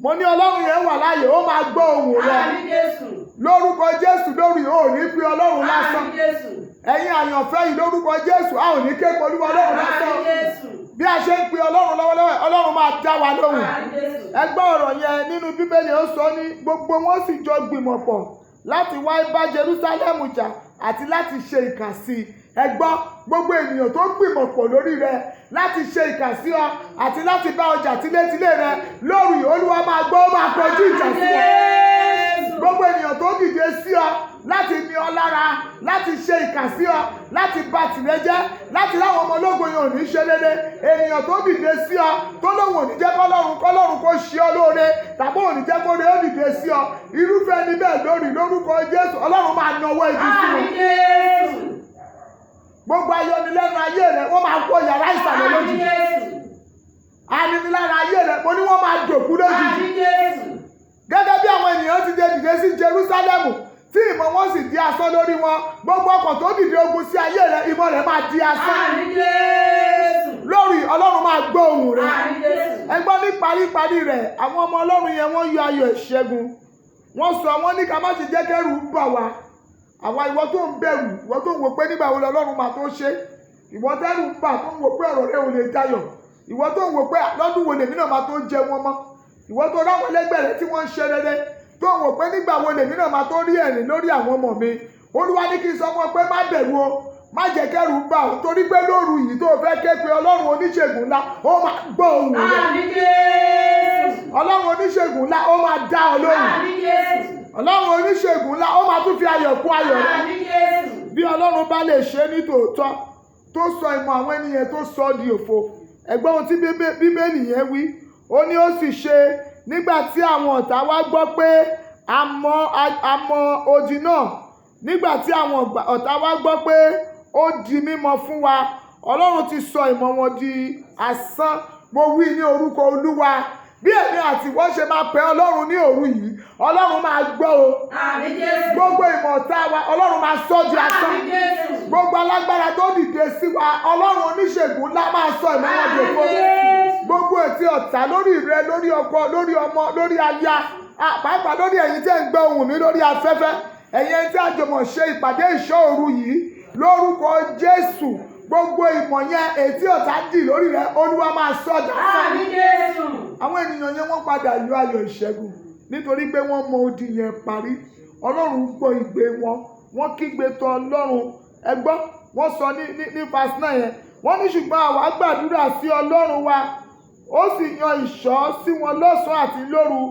A: Mo ní Ọlọ́run yẹn wà láàyè, ó máa gbọ́ ohùn rẹ.
B: Àmín Jésù.
A: Lórúkọ Jésù, lórí ò ní pé Ọlọ́run lásán.
B: Àmín Jésù.
A: Ẹ̀yin àyànfẹ́ yìí, lórúkọ Jésù, a ò ní ké pe Olúwa Ọlọ́run lásán.
B: Àmín Jésù.
A: Bí a ṣe ń pe Ọlọ́run lọ́wọ́lọ́wọ́, Ọlọ́run máa dá wa lóhùn.
B: Àmín Jésù.
A: Ẹ gbọ́ ọ̀rọ̀ yẹn nínú Bíbélì, ó sọ ní gbogbo wọn sì jọ gbìmọ̀ pọ̀ láti wá bá Jerúsálẹ́mù jà àti láti ṣe ìkà sí i. Ẹ gbọ́, gbogbo ènìyàn tó gbìmọ̀ pọ̀ lórí rẹ láti ṣe ìkà sí ọ àti láti bá ọjà tilétilé rẹ lórí, Olúwa máa gbọ́, ó máa kọjú ìjà sí wọn.
B: Jésù.
A: Gbogbo ènìyàn tó dìde sí ọ láti ní ọ lára, láti ṣe ìkà sí ọ, láti bà tìrẹ jẹ́, láti láwọn ọmọ ológo yẹn ò ní ṣe rere, ènìyàn tó dìde sí ọ tó lóun ò ní jẹ́ kọ́lọ́run kọ́lọ́run kó ṣe ọ lóore, tàbí ò ní jẹ́ kó rẹ ó dìde sí ọ, irúfẹ́ ẹni bẹ́ẹ̀ lórí lórúkọ Jésù, Ọlọ́run máa nawọ́ ibi sí wọn.
B: Àmín Jésù.
A: Gbogbo ayọnilẹ́nu ayé rẹ, wọ́n máa wọ yàrá ìsàlẹ̀
B: Àmín
A: lójijì.
B: Jésù.
A: Aninilára ayé rẹ, mo ní wọ́n máa dòkú lójijì.
B: Àmín Jésù.
A: Gẹ́gẹ́ bí àwọn ènìyàn ti dé dìde sí Jerúsálẹ́mù tí ìmọ̀ wọn sì di asán lórí wọn, gbogbo ọkàn tó dìde ogun sí ayé rẹ, ìmọ̀ rẹ máa di asán.
B: Àmín Jésù.
A: Lórí, Ọlọ́run máa gbọ́ ohùn rẹ.
B: Àmín Jésù.
A: Ẹ gbọ́, ní paríparí rẹ̀, àwọn ọmọ Ọlọ́run yẹn wọ́n yọ ayọ̀ ìṣẹ́gun. Wọ́n sọ wọ́n ní ká má ṣe jẹ́ kẹ́rù bà wá. Àwa ìwọ tó ń bẹ̀rù, ìwọ tó ń wò pé nígbà wo lọ́lọ́run máa tó ṣe, ìwọ tẹ́rù ń bà tó ń wò pé ọ̀rọ̀ rẹ ò lè dayọ̀, ìwọ tó ń wò pé lọ́dún wo lèmi náà máa tó jẹ wọn mọ́, ìwọ tó ráwọn ẹlẹgbẹ́ rẹ tí wọ́n ń ṣe rere tó ń wò pé nígbà wo lèmi náà máa tó rí ẹ̀rín lórí àwọn ọmọ mi. Olúwa ní kí n sọ fún ọ pé má bẹ̀rù o, má jẹ́ kẹ́rù bà ọ́, torí pé lóru yìí tó fẹ́ ké pe Ọlọ́run oníṣègùn ńlá, ó máa gbọ́ ohùn rẹ.
B: Àmín Jésù.
A: Ọlọ́run oníṣègùn ńlá, ó máa dá ọ lóhùn.
B: Àmín Jésù.
A: Ọlọ́run oníṣègùn ńlá, ó máa tún fi ayọ̀ kún ayọ̀ rẹ.
B: Àmín Jésù.
A: Bí Ọlọ́run bá lè ṣe ní tòótọ́ tó sọ ìmọ̀ àwọn ènìyàn tó sọ di òfo, ẹ̀gbọ́n ohun tí Bíbélì yẹn wí, ó ní ó sì ṣe nígbà tí àwọn ọ̀tá wa gbọ́ pé a mọ odi náà, nígbà tí àwọn ọ̀tá wa gbọ́ pé ó di mímọ̀ fún wa, Ọlọ́run ti sọ ìmọ̀ wọn di asán. Mo wí ní orúkọ Olúwa, bí èmi àti ìwọ ṣe máa pè Ọlọ́run ní òru yìí, Ọlọ́run máa gbọ́ o.
B: Àmín Jésù.
A: Gbogbo ìmọ̀ ọ̀tá wa, Ọlọ́run máa sọ di asán.
B: Àmín Jésù.
A: Gbogbo alágbára tó dìde sí wa, Ọlọ́run oníṣègùn ńlá máa sọ ìmọ̀ wọn di òfo. Gbogbo ètí ọ̀tá lórí rẹ, lórí ọkọ, lórí ọmọ, lórí aya, pàápàá lórí ẹ̀yin tẹ́ ń gbọ́ ohùn mi lórí afẹ́fẹ́, ẹ̀yin ẹni tí a jọmọ̀ ṣe ìpàdé ìṣọ́ òru yìí, lórúkọ Jésù, gbogbo ìmọ̀ yẹn ètí ọ̀tá dì lórí rẹ, Olúwa máa sọ di asán.
B: Àmín Jésù.
A: Àwọn ènìyàn yẹn wọ́n padà yọ ayọ̀ ìṣẹ́gun nítorí pé wọ́n mọ odi yẹn parí. Ọlọ́run gbọ́ igbe wọn, wọ́n kígbe tọ̀ Ọlọ́run. Ẹ gbọ́, wọ́n sọ ní verse 9 yẹn, wọ́n ní ṣùgbọ́n àwa gbàdúrà sí Ọlọ́run wa, ó sì yan ìṣọ́ sí wọn lọ́sàn-án àti lóru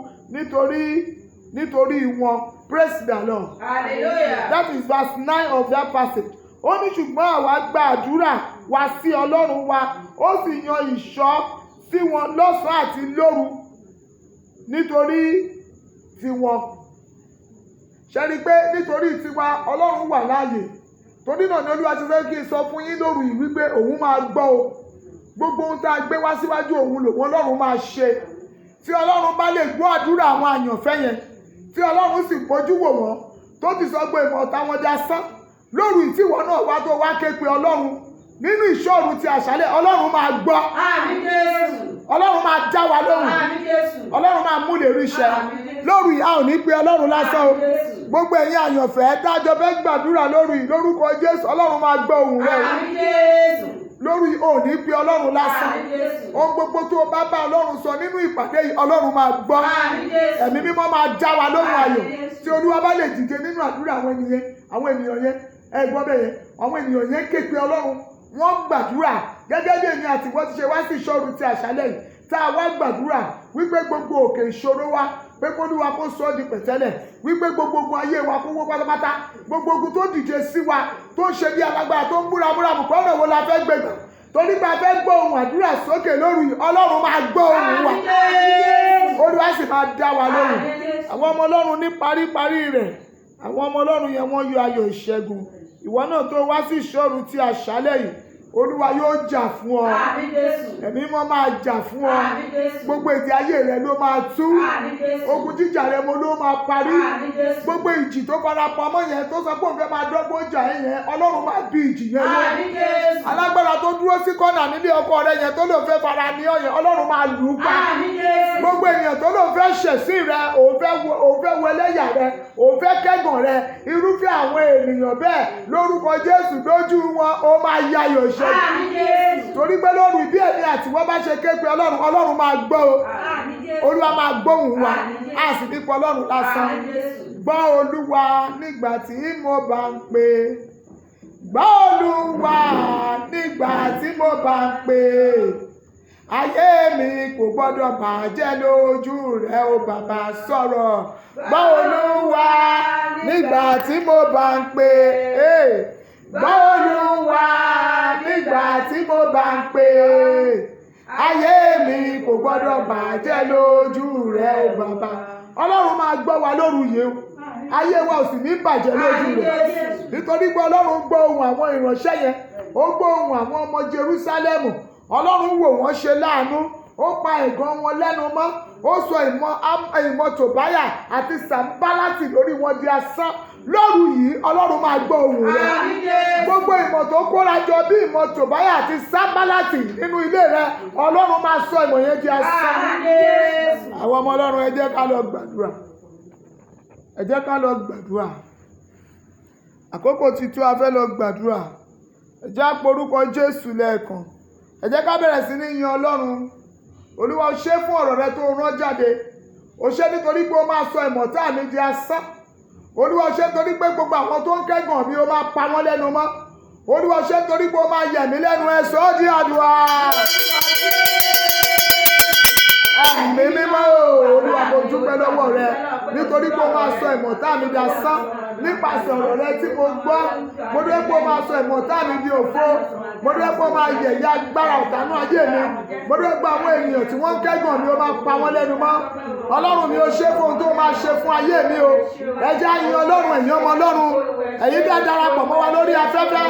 A: nítorí wọn. Praise the Lord.
B: Hallelujah.
A: That is verse 9 of that passage. Ó ní ṣùgbọ́n àwa gbàdúrà wá sí Ọlọ́run wa, ó sì yan ìṣọ́ sí wọn lọ́sàn-án àti lóru nítorí tiwọn. Ṣe rí i pé nítorí tiwa Ọlọ́run wà láàyè. Torí náà ni Olúwa ti fẹ́ kí n sọ fún yín lóru yìí wípé òun máa gbọ́ o. Gbogbo ohun tá a gbé wá síwájú òun lòun Ọlọ́run máa ṣe. Tí Ọlọ́run bá lè gbọ́ àdúrà àwọn àyànfẹ́ yẹn, tí Ọlọ́run sì bójú wò wọ́n, tó ti sọ pé ìmọ̀ ọ̀tá wọn di asán, lóru ìtìwọ́ náà wá tó wá ké pe Ọlọ́run nínú ìṣọ́ru ti àṣálẹ̀, Ọlọ́run máa gbọ́.
B: Àmín Jésù.
A: Ọlọ́run máa dá wa lóhùn.
B: Àmín Jésù.
A: Ọlọ́run máa mú ìlérí ṣẹ.
B: Àmín Jésù.
A: Lóru yìí a ò ní pe Ọlọ́run lásán o.
B: Àmín Jésù.
A: Gbogbo ẹ̀yin àyànfẹ́ dájọ́ fẹ́ gbàdúrà lóru yìí, lórúkọ Jésù, Ọlọ́run máa gbọ́ ohùn rẹ o.
B: Àmín Jésù.
A: Lóru yìí ò ní pe Ọlọ́run lásán.
B: Àmín Jésù.
A: Ohun gbogbo tó o bá bá Ọlọ́run sọ nínú ìpàdé yìí, Ọlọ́run máa gbọ́.
B: Àmín Jésù.
A: Ẹ̀mí mímọ́ máa dá wa lóhùn ayọ̀.
B: Àmín Jésù.
A: Tí Olúwa bá lè dìde nínú àdúrà àwọn ènìyàn, àwọn ènìyàn yẹn, ẹ gbọ́ bẹ́ẹ̀ yẹn, àwọn ènìyàn yẹn ké pe Ọlọ́run, wọ́n gbàdúrà gẹ́gẹ́ bí èmi àti ìwọ ti ṣe wá sí ìṣọ́ru ti àṣálẹ̀ yìí, tá a wá gbàdúrà. Wípé gbogbo òkè ìṣòro wa, pé kólúwa kó sọ ọ́ di pẹ̀tẹ́lẹ̀, wípé gbogbo ogun ayé wa kó wó pátápátá, gbogbo ogun tó dìde sí wa, tó ń ṣe bí alágbára, tó ń búramúramù pé ọ̀nà wo la fẹ́ gbégbà, torí pé a fẹ́ gbọ́ ohùn àdúrà sókè lóru yìí, Ọlọ́run máa gbọ́ ohùn wa, Olúwa sì máa dá wa lóhùn. Àwọn ọmọ Ọlọ́run ní paríparí rẹ̀, àwọn ọmọ Ọlọ́run yẹn wọ́n yọ ayọ̀ ìṣẹ́gun. Ìwọ náà tó wá sí ìṣọ́ru ti àṣálẹ̀ yìí, Olúwa yóò jà fún ọ. Ẹ̀mí mọ́ máa jà fún ọ. Gbogbo èdè ayé rẹ ló máa tú. Ogun jíjà rẹ mo ló máa parí. Gbogbo ìjì tó fara pamọ́ yẹn tó sọ pé òun fẹ́ máa dọ́gbọ́n jà ẹ́ yẹn, Ọlọ́run máa bí ìjì yẹn lọ. Alágbára tó dúró sí kọ́nà nílé ọkọ rẹ yẹn tó lòun fẹ́ fara ní ọ yẹn, Ọlọ́run máa lù ú pa. Gbogbo ènìyàn tó lòun fẹ́ ṣẹ̀sín rẹ, òun fẹ́ wo ẹlẹ́yà rẹ, òun fẹ́ kẹ́gàn rẹ, irúfẹ́ àwọn ènìyàn bẹ́ẹ̀ lórúkọ Jésù lójú wọn, ó máa yayọ̀ ṣe. Torí pé lóru ìbí ẹ̀mí àti wọ́n bá ṣe ké pe Ọlọ́run, Ọlọ́run máa gbọ́ o. Olúwa máa gbóhùn wa, a sì ní pọ̀ Ọlọ́run lásán. Gbọ́ Olúwa nígbà tí mo bá ń pè. Gbọ́ Olúwa nígbà tí mo bá ń pè. Ayé mi kò gbọ́dọ̀ bàjẹ́ lójú rẹ o bàbá sọ̀rọ̀. Gbọ́ Olúwa nígbà tí mo bá ń pè. Gbọ́ Olúwa nígbà tí mo bá ń pè. Ayé mi kò gbọ́dọ̀ bàjẹ́ lójú rẹ o bàbá. Ọlọ́run máa gbọ́ wa lóru yìí o. Ayé wa ò sì ní bàjẹ́ lójú rẹ̀. Nítorí pé Ọlọ́run gbọ́ ohùn àwọn ìránṣẹ́ yẹn. Ó gbọ́ ohùn àwọn ọmọ Jerúsálẹ́mù. Ọlọ́run wò wọ́n ṣe láàánú. Ó pa ẹ̀gàn wọn lẹ́nu mọ́. Ó sọ ìmọ̀ Tòbáyà àti Sàmbálátì lórí wọn di asán. Lóru yìí, Ọlọ́run máa gbọ́ ohùn rẹ. Gbogbo ìmọ̀ tó kóra jọ bí ìmọ̀ Tòbáyà àti Sàmbálátì nínú ilé rẹ, Ọlọ́run máa sọ ìmọ̀ yẹn di asán. Àwọn ọmọ Ọlọ́run, ẹ jẹ́ ká lọ gbàdúrà. Ẹ jẹ́ ká lọ gbàdúrà. Àkókò ti tó, a fẹ́ lọ gbàdúrà. Ẹ jẹ́ á porúkọ Jésù lẹ́ẹ̀kan. Ẹ jẹ́ ká bẹ̀rẹ̀ sí ní yin Ọlọ́run. Olúwa, o ṣé fún ọ̀rọ̀ rẹ tó rán jáde. O ṣé nítorí pé o máa sọ ìmọ̀ta mi di asán. Olúwa, o ṣé nítorí pé gbogbo àwọn tó ń kẹ́gàn mi, o máa pa wọ́n lẹ́nu mọ́. Olúwa, o ṣé nítorí pé o máa yẹ̀ mí lẹ́nu. Ẹ sọ ọ́ di àdúrà. Ẹ̀mí mímọ́ o, Olúwa, mo dúpẹ́ lọ́wọ́ rẹ nítorí pé o máa sọ ìmọ̀ta mi di asán nípasẹ̀ ọ̀rọ̀ rẹ tí mo gbọ́. Mo dúpẹ́ pé o máa sọ ìmọ̀ta mi di òfo. Mo dúpẹ́ pé o máa yẹ̀yẹ́ agbára ọ̀tánú ayé mi. Mo dúpẹ́ pé àwọn ènìyàn tí wọ́n ń kẹ́gàn mi, o máa pa wọ́n lẹ́nu mọ́. Ọlọ́run mi, o ṣé fún ohun tó máa ṣe fún ayé mi o. Ẹ jẹ́ á yin Ọlọ́run, ẹ̀yin ọmọ Ọlọ́run. Ẹ̀yin bẹ́ẹ̀ darapọ̀ mọ́ wa lórí afẹ́fẹ́.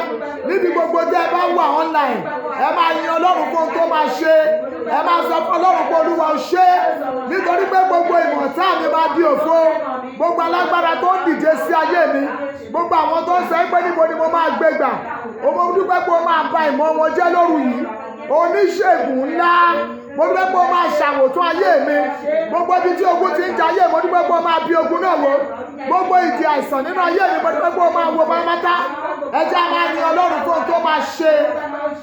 A: Níbi gbogbo tẹ́ ẹ bá wà online, ẹ máa yin Ọlọ́run fún ohun tó máa ṣe. Ẹ máa sọ fún Ọlọ́run pé Olúwa o ṣé, nítorí pé gbogbo ìmọ̀ta mi máa di òfo. Gbogbo alágbára tó ń dìde sí ayé mi, gbogbo àwọn tó ń sọ pé níbo ni mo máa gbé gbà, mo dúpẹ́ pé o máa ba ìmọ̀ wọn jẹ́ lóru yìí. Oníṣègùn ńlá, mo dúpẹ́ pé o máa ṣàwòtún ayé mi. Gbogbo ibi tí ogun ti ń jẹ ayé, mo dúpẹ́ pé o máa bí ogun náà wò. Gbogbo ìdí àìsàn nínú ayé mi, mo dúpẹ́ pé o máa wo pátápátá. Ẹ jẹ́ á máa yin Ọlọ́run fún ohun tó máa ṣe.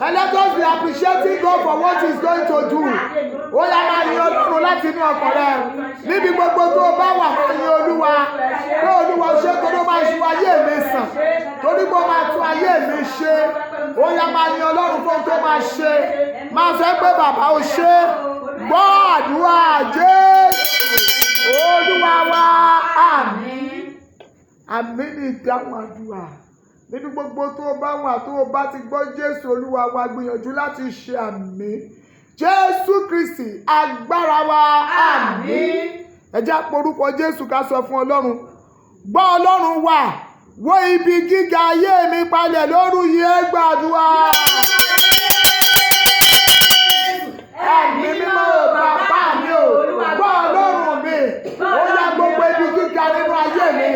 A: And let us be appreciating God for what he is going to do. Ó yá, máa yin Ọlọ́run láti inú ọkàn rẹ. Níbi gbogbo tó o bá wà, máa yin Olúwa. Pé Olúwa ṣe, torí ó máa ṣu ayé mi sàn. Torí pé ó máa tún ayé mi ṣe. Ó yá, máa yin Ọlọ́run fún ohun tó máa ṣe. Máa sọ pé bàbá o ṣé. Gbọ́ àdúrà, Jésù. Olúwa wa, àmín. Àmín ní ìdáhùn àdúrà. Nínú gbogbo tó o bá wà, tó o bá ti gbọ́ Jésù Olúwa wa, gbìyànjú láti ṣe àmín. Jésù Kristi agbára wa, àmín. Ẹ jẹ́ á porúkọ Jésù ká sọ fún Ọlọ́run. Gbọ́ Ọlọ́run wà, wó ibi gíga ayé mi palẹ̀ lóru yìí, ẹ gbàdúrà. Ẹ̀mí mímọ́ o, bàbá mi o, gbọ́ Ọlọ́run mi, ó yá, gbogbo ibi gíga nínú ayé mi,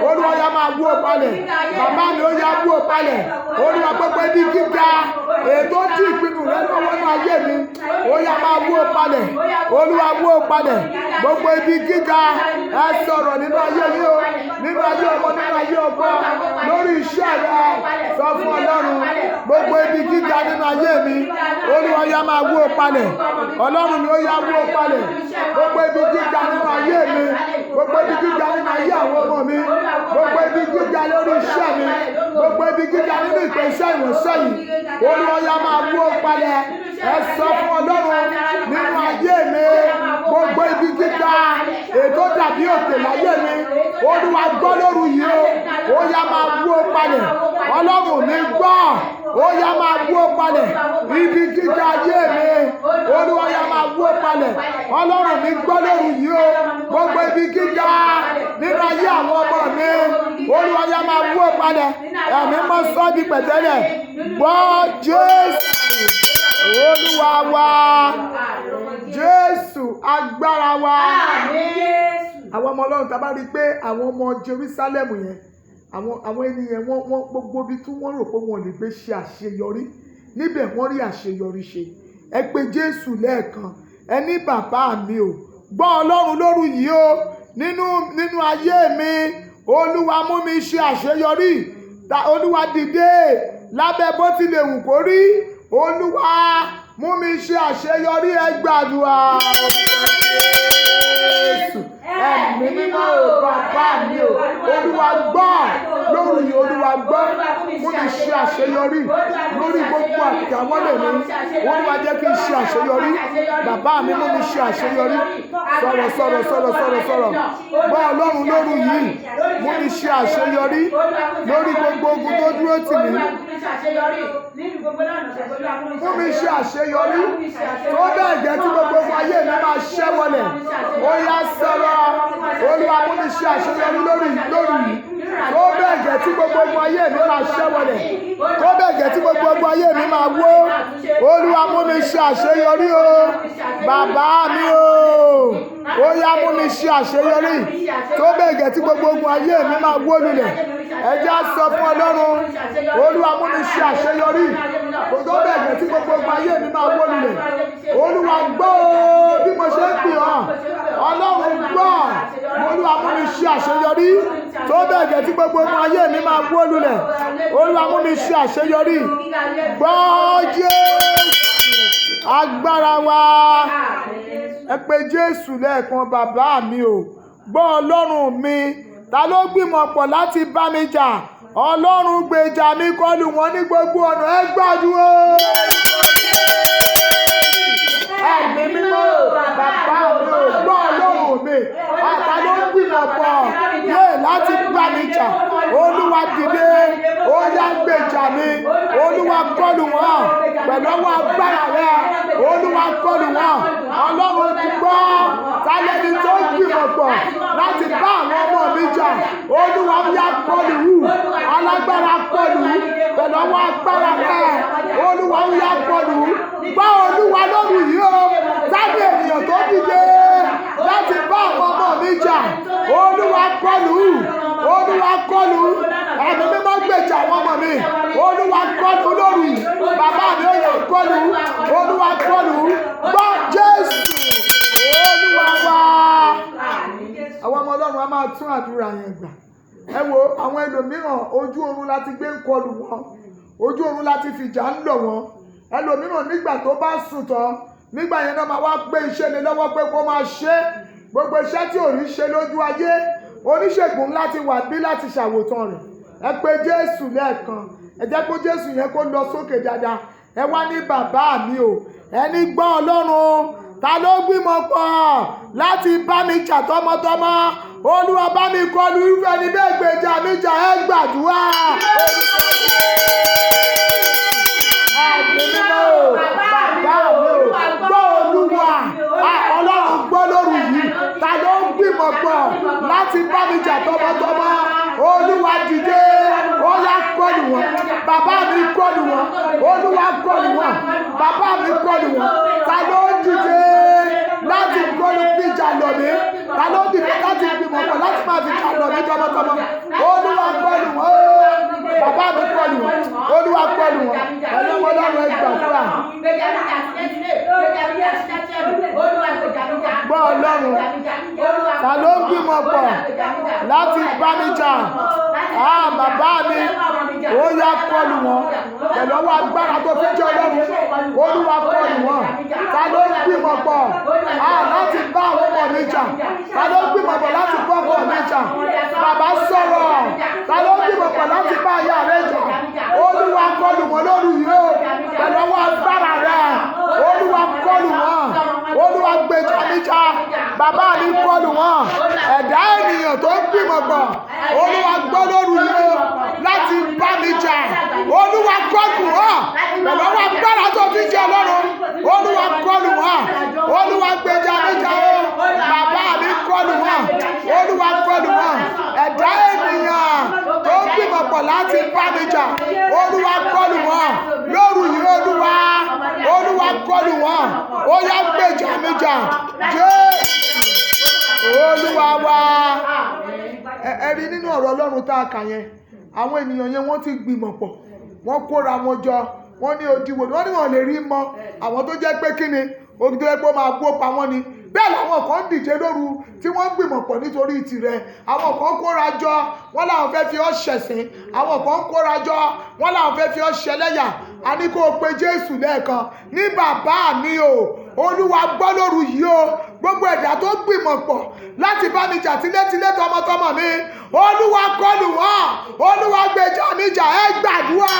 A: Olúwa yá máa wó palẹ̀. Bàbá mi, ó yá, wó palẹ̀. Olúwa, gbogbo ibi gíga ètò tí ìpinnu rẹ lọ́wọ́ nínú ayé mi, ó yá, máa wó palẹ̀. Olúwa, wó palẹ̀. Gbogbo ibi gíga, ẹ sọ̀rọ̀ nínú ayé yín o, nínú ayé ọmọ, nínú ayé ọkọ, lórí iṣẹ́ rẹ, sọ fún Ọlọ́run. Gbogbo ibi gíga nínú ayé mi, Olúwa yá máa wó palẹ̀. Ọlọ́run mi, ó yá, wó palẹ̀. Gbogbo ibi gíga nínú ayé mi, gbogbo ibi gíga nínú ayé àwọn ọmọ mi, gbogbo ibi gíga lórí iṣẹ́ mi, gbogbo ibi gíga nínú ìpè iṣẹ́ ìránṣẹ́ yìí, Olúwa yá máa wó palẹ̀. Ẹ sọ fún Ọlọ́run nínú ayé mi. Gbogbo ibi gíga ètò dàbí òkè láyé mi, Olúwa gbọ́ lóru yìí o, ó yá máa wó palẹ̀. Ọlọ́run mi gbọ́, ó yá máa wó palẹ̀. Ibi gíga ayé mi, Olúwa yá máa wó palẹ̀. Ọlọ́run mi gbọ́ lóru yìí o, gbogbo ibi gíga nínú ayé àwọn ọmọ mi, Olúwa yá máa wó palẹ̀. Ẹ̀mí mọ́ sọ́ di pẹ̀tẹ́lẹ̀. Gbọ́ Jésù Olúwa wa, Jésù agbára wa. Àwọn ọmọ Ọlọ́run, tá a bá rí i pé àwọn ọmọ Jerusalem yẹn, àwọn ènìyàn wọ́n gbogbo ibi tí wọ́n rò pé wọ́n lè gbé ṣe àṣeyọrí níbẹ̀, wọ́n rí àṣeyọrí ṣe. Ẹ pé Jésù lẹ́ẹ̀kan. Ẹ ní, bàbá mi ò, gbọ́ Ọlọ́run lóru yìí o, nínú ayé mi, Olúwa mú mi ṣe àṣeyọrí. Olúwa dìde lábẹ́ bó tilẹ̀ wù kó rí, Olúwa mú mi ṣe àṣeyọrí. Ẹ gbàdúrà. Jésù, Ẹ̀mí mímọ́ o, bàbá mi o, Olúwa gbọ́ lórí yìí, Olúwa gbọ́, mú mi ṣe àṣeyọrí lórí gbogbo àdáwọ́lé mi. Olúwa jẹ́ kí n ṣe àṣeyọrí. Bàbá mi, mú mi ṣe àṣeyọrí. Sọ̀rọ̀, sọ̀rọ̀, sọ̀rọ̀, sọ̀rọ̀, sọ̀rọ̀. Gbọ́ Ọlọ́run lóru yìí, mú mi ṣe àṣeyọrí lórí gbogbo ogun tó dúró tì mí. Mú mi ṣe àṣeyọrí tó bẹ́ẹ̀ gẹ́ tí gbogbo ogun ayé mi máa ṣẹ́ wọlẹ̀. Ó yá, sọ̀rọ̀. Olúwa mú mi ṣe àṣeyọrí lórí yìí tó bẹ́ẹ̀ gẹ́ tí gbogbo ogun ayé mi máa ṣẹ́ wọlẹ̀, tó bẹ́ẹ̀ gẹ́ tí gbogbo ogun ayé mi máa wó. Olúwa mú mi ṣe àṣeyọrí o, bàbá mi o. Ó yá, mú mi ṣe àṣeyọrí tó bẹ́ẹ̀ gẹ́ tí gbogbo ogun ayé mi máa wó lulẹ̀. Ẹ jẹ́ á sọ fún Ọlọ́run. Olúwa mú mi ṣe àṣeyọrí tó bẹ́ẹ̀ gẹ́ tí gbogbo ogun ayé mi máa wó lulẹ̀. Olúwa gbọ́ o, bí mo ṣe ń pè ọ́. Ọlọ́run gbọ́. Olúwa mú mi ṣe àṣeyọrí tó bẹ́ẹ̀ gẹ́ tí gbogbo ogun ayé mi máa wó lulẹ̀. Olúwa mú mi ṣe àṣeyọrí. Gbọ́ Jésù agbára wa. Ẹ pé Jésù lẹ́ẹ̀kan. Bàbá mi o, gbọ́ Ọlọ́run mi, ta ló gbìmọ̀ pọ̀ láti bá mi jà? Ọlọ́run gbèjà mi, kọlù wọn ní gbogbo ọ̀nà. Ẹ gbàdúrà. Ẹ̀mí mímọ́ o, bàbá mi o, gbọ́ Ọlọ́run mi, ta ló gbìmọ̀ pọ̀ yé láti bá mi jà? Olúwa dìde, ó yá gbèjà mi. Olúwa kọlù wọn pẹ̀lú ọwọ́ agbára rẹ. Olúwa kọlù wọn. Ọlọ́run ti gbọ́, tálẹ́ni tó gbìmọ̀ pọ̀ láti bá àwọn ọmọ mi jà? Olúwa yá kọlù wù, alágbára kọlù pẹ̀lú ọwọ́ agbára rẹ. Olúwa yá kọlù. Gbọ́ Olúwa lóru yìí o, tábí ènìyàn tó dìde láti bá àwọn ọmọ mi jà? Olúwa kọlù, Olúwa kọlù. Ẹ̀mí mímọ́ gbèjà àwọn ọmọ mi. Olúwa kọlù lóru yìí. Bàbá mi, ó yá kọlù. Olúwa kọlù. Gbọ́ Jésù Olúwa wa. Àwọn ọmọ Ọlọ́run, á máa tún àdúrà yẹn gbà. Ẹ wo àwọn ẹlòmíràn, ojú oorun láti gbé ń kọlù wọn, ojú oorun láti fìjà ń lọ̀ wọ́n. Ẹlòmíràn, nígbà tó bá sùn tán, nígbà yẹn náà máa wá gbé iṣẹ́ lé lọ́wọ́ pé kó máa ṣe é. Gbogbo iṣẹ́ tí ò rí ṣe lójú ayé, oníṣègùn láti wà bí láti ṣàwòtán rẹ̀. Ẹ pé Jésù lẹ́ẹ̀kan. Ẹ jẹ́ kó Jésù yẹn kó lọ sókè dáadáa. Ẹ wá ní, bàbá mi o, ẹni gbọ́ Ọlọ́run, ta ló gbìmọ̀ pọ̀ láti bá mi jà tọmọtọmọ? Olúwa bá mi kọlu irúfẹ́ ẹni bẹ́ẹ̀, gbèjà mi jà. Ẹ gbàdúrà. Ẹ̀mí mímọ́ o, bàbá mi o, gbọ́ Olúwa. Ọlọ́run gbọ́ lóru yìí, ta ló ń gbìmọ̀ pọ̀ láti bá mi jà tọmọtọmọ? Olúwa dìde, ó yá kọlù wọn. Bàbá mi, kọlù wọn. Olúwa kọlù wọn. Bàbá mi, kọlù wọn. Ta ló ń dìde láti kọlù fìjà lọ̀ mí? Ta ló ń dìde láti gbìmọ̀ pọ̀ láti máa fi jà lọ̀ mí tọmọtọmọ? Olúwa kọlù wọn o. Bàbá mi, kọlù wọn. Olúwa kọlù wọn. Ẹ̀yin ọmọ Ọlọ́run, ẹ gbàdúrà. Gbọ́ Ọlọ́run, ta ló ń gbìmọ̀ pọ̀ láti bá mi jà? Ah, bàbá mi, ó yá kọlù wọn pẹ̀lú ọwọ́ agbára tó fi jẹ́ Ọlọ́run. Olúwa kọlù wọn. Ta ló ń gbìmọ̀ pọ̀, ah, láti bá àwọn ọmọ mi jà? Ta ló ń gbìmọ̀ pọ̀ láti bá ọkọ mi jà? Bàbá, sọ̀rọ̀. Ta ló ń gbìmọ̀ pọ̀ láti bá aya rẹ jà? Olúwa kọlù wọn lóru yìí o pẹ̀lú ọwọ́ agbára rẹ. Olúwa kọlù wọn. Olúwa gbèjà mi jà. Bàbá mi, kọlù wọ́n. Ẹ̀dá ènìyàn tó ń gbìmọ̀ pọ̀, Olúwa, gbọ́ lóru yìí o, láti bá mi jà, Olúwa, kọlù wọ́n pẹ̀lú ọwọ́ agbára tó fi jẹ́ Ọlọ́run. Olúwa, kọlù wọ́n. Olúwa, gbèjà mi jà o. Bàbá mi, kọlù wọ́n. Olúwa, kọlù wọ́n. Ẹ̀dá ènìyàn tó ń gbìmọ̀ pọ̀ láti bá mi jà, Olúwa, kọlù wọ́n lóru yìí. Olúwa, Olúwa, kọlù wọ́n. Ó yá, gbèjà mi jà. Jésù Olúwa wa. Ẹ rí nínú ọ̀rọ̀ Ọlọ́run tá a kà yẹn, àwọn ènìyàn yẹn, wọ́n ti gbìmọ̀ pọ̀, wọ́n kóra wọn jọ, wọ́n ní odi wo wọ́n ní wọ́n lè rí mọ́ àwọn tó jẹ́ pé kíni odi tó yẹ pé ó máa gbó pa wọ́n ni. Bẹ́ẹ̀ làwọn kan ń dìde lóru tí wọ́n ń gbìmọ̀ pọ̀ nítorí tirẹ̀. Àwọn kan kóra jọ, wọ́n làwọn fẹ́ fi ọ́ ṣẹ̀sín. Àwọn kan kóra jọ, wọ́n làwọn fẹ́ fi ọ́ ṣẹlẹ́yà. A ní kó o pe Jésù lẹ́ẹ̀kan ní bàbá mi o. Olúwa, gbọ́ lóru yìí o, gbogbo ẹ̀dá tó gbìmọ̀ pọ̀ láti bá mi jà tilétilé, tọmọtọmọ mi, Olúwa, kọlù wọ́n. Olúwa, gbèjà mi jà. Ẹ gbàdúrà.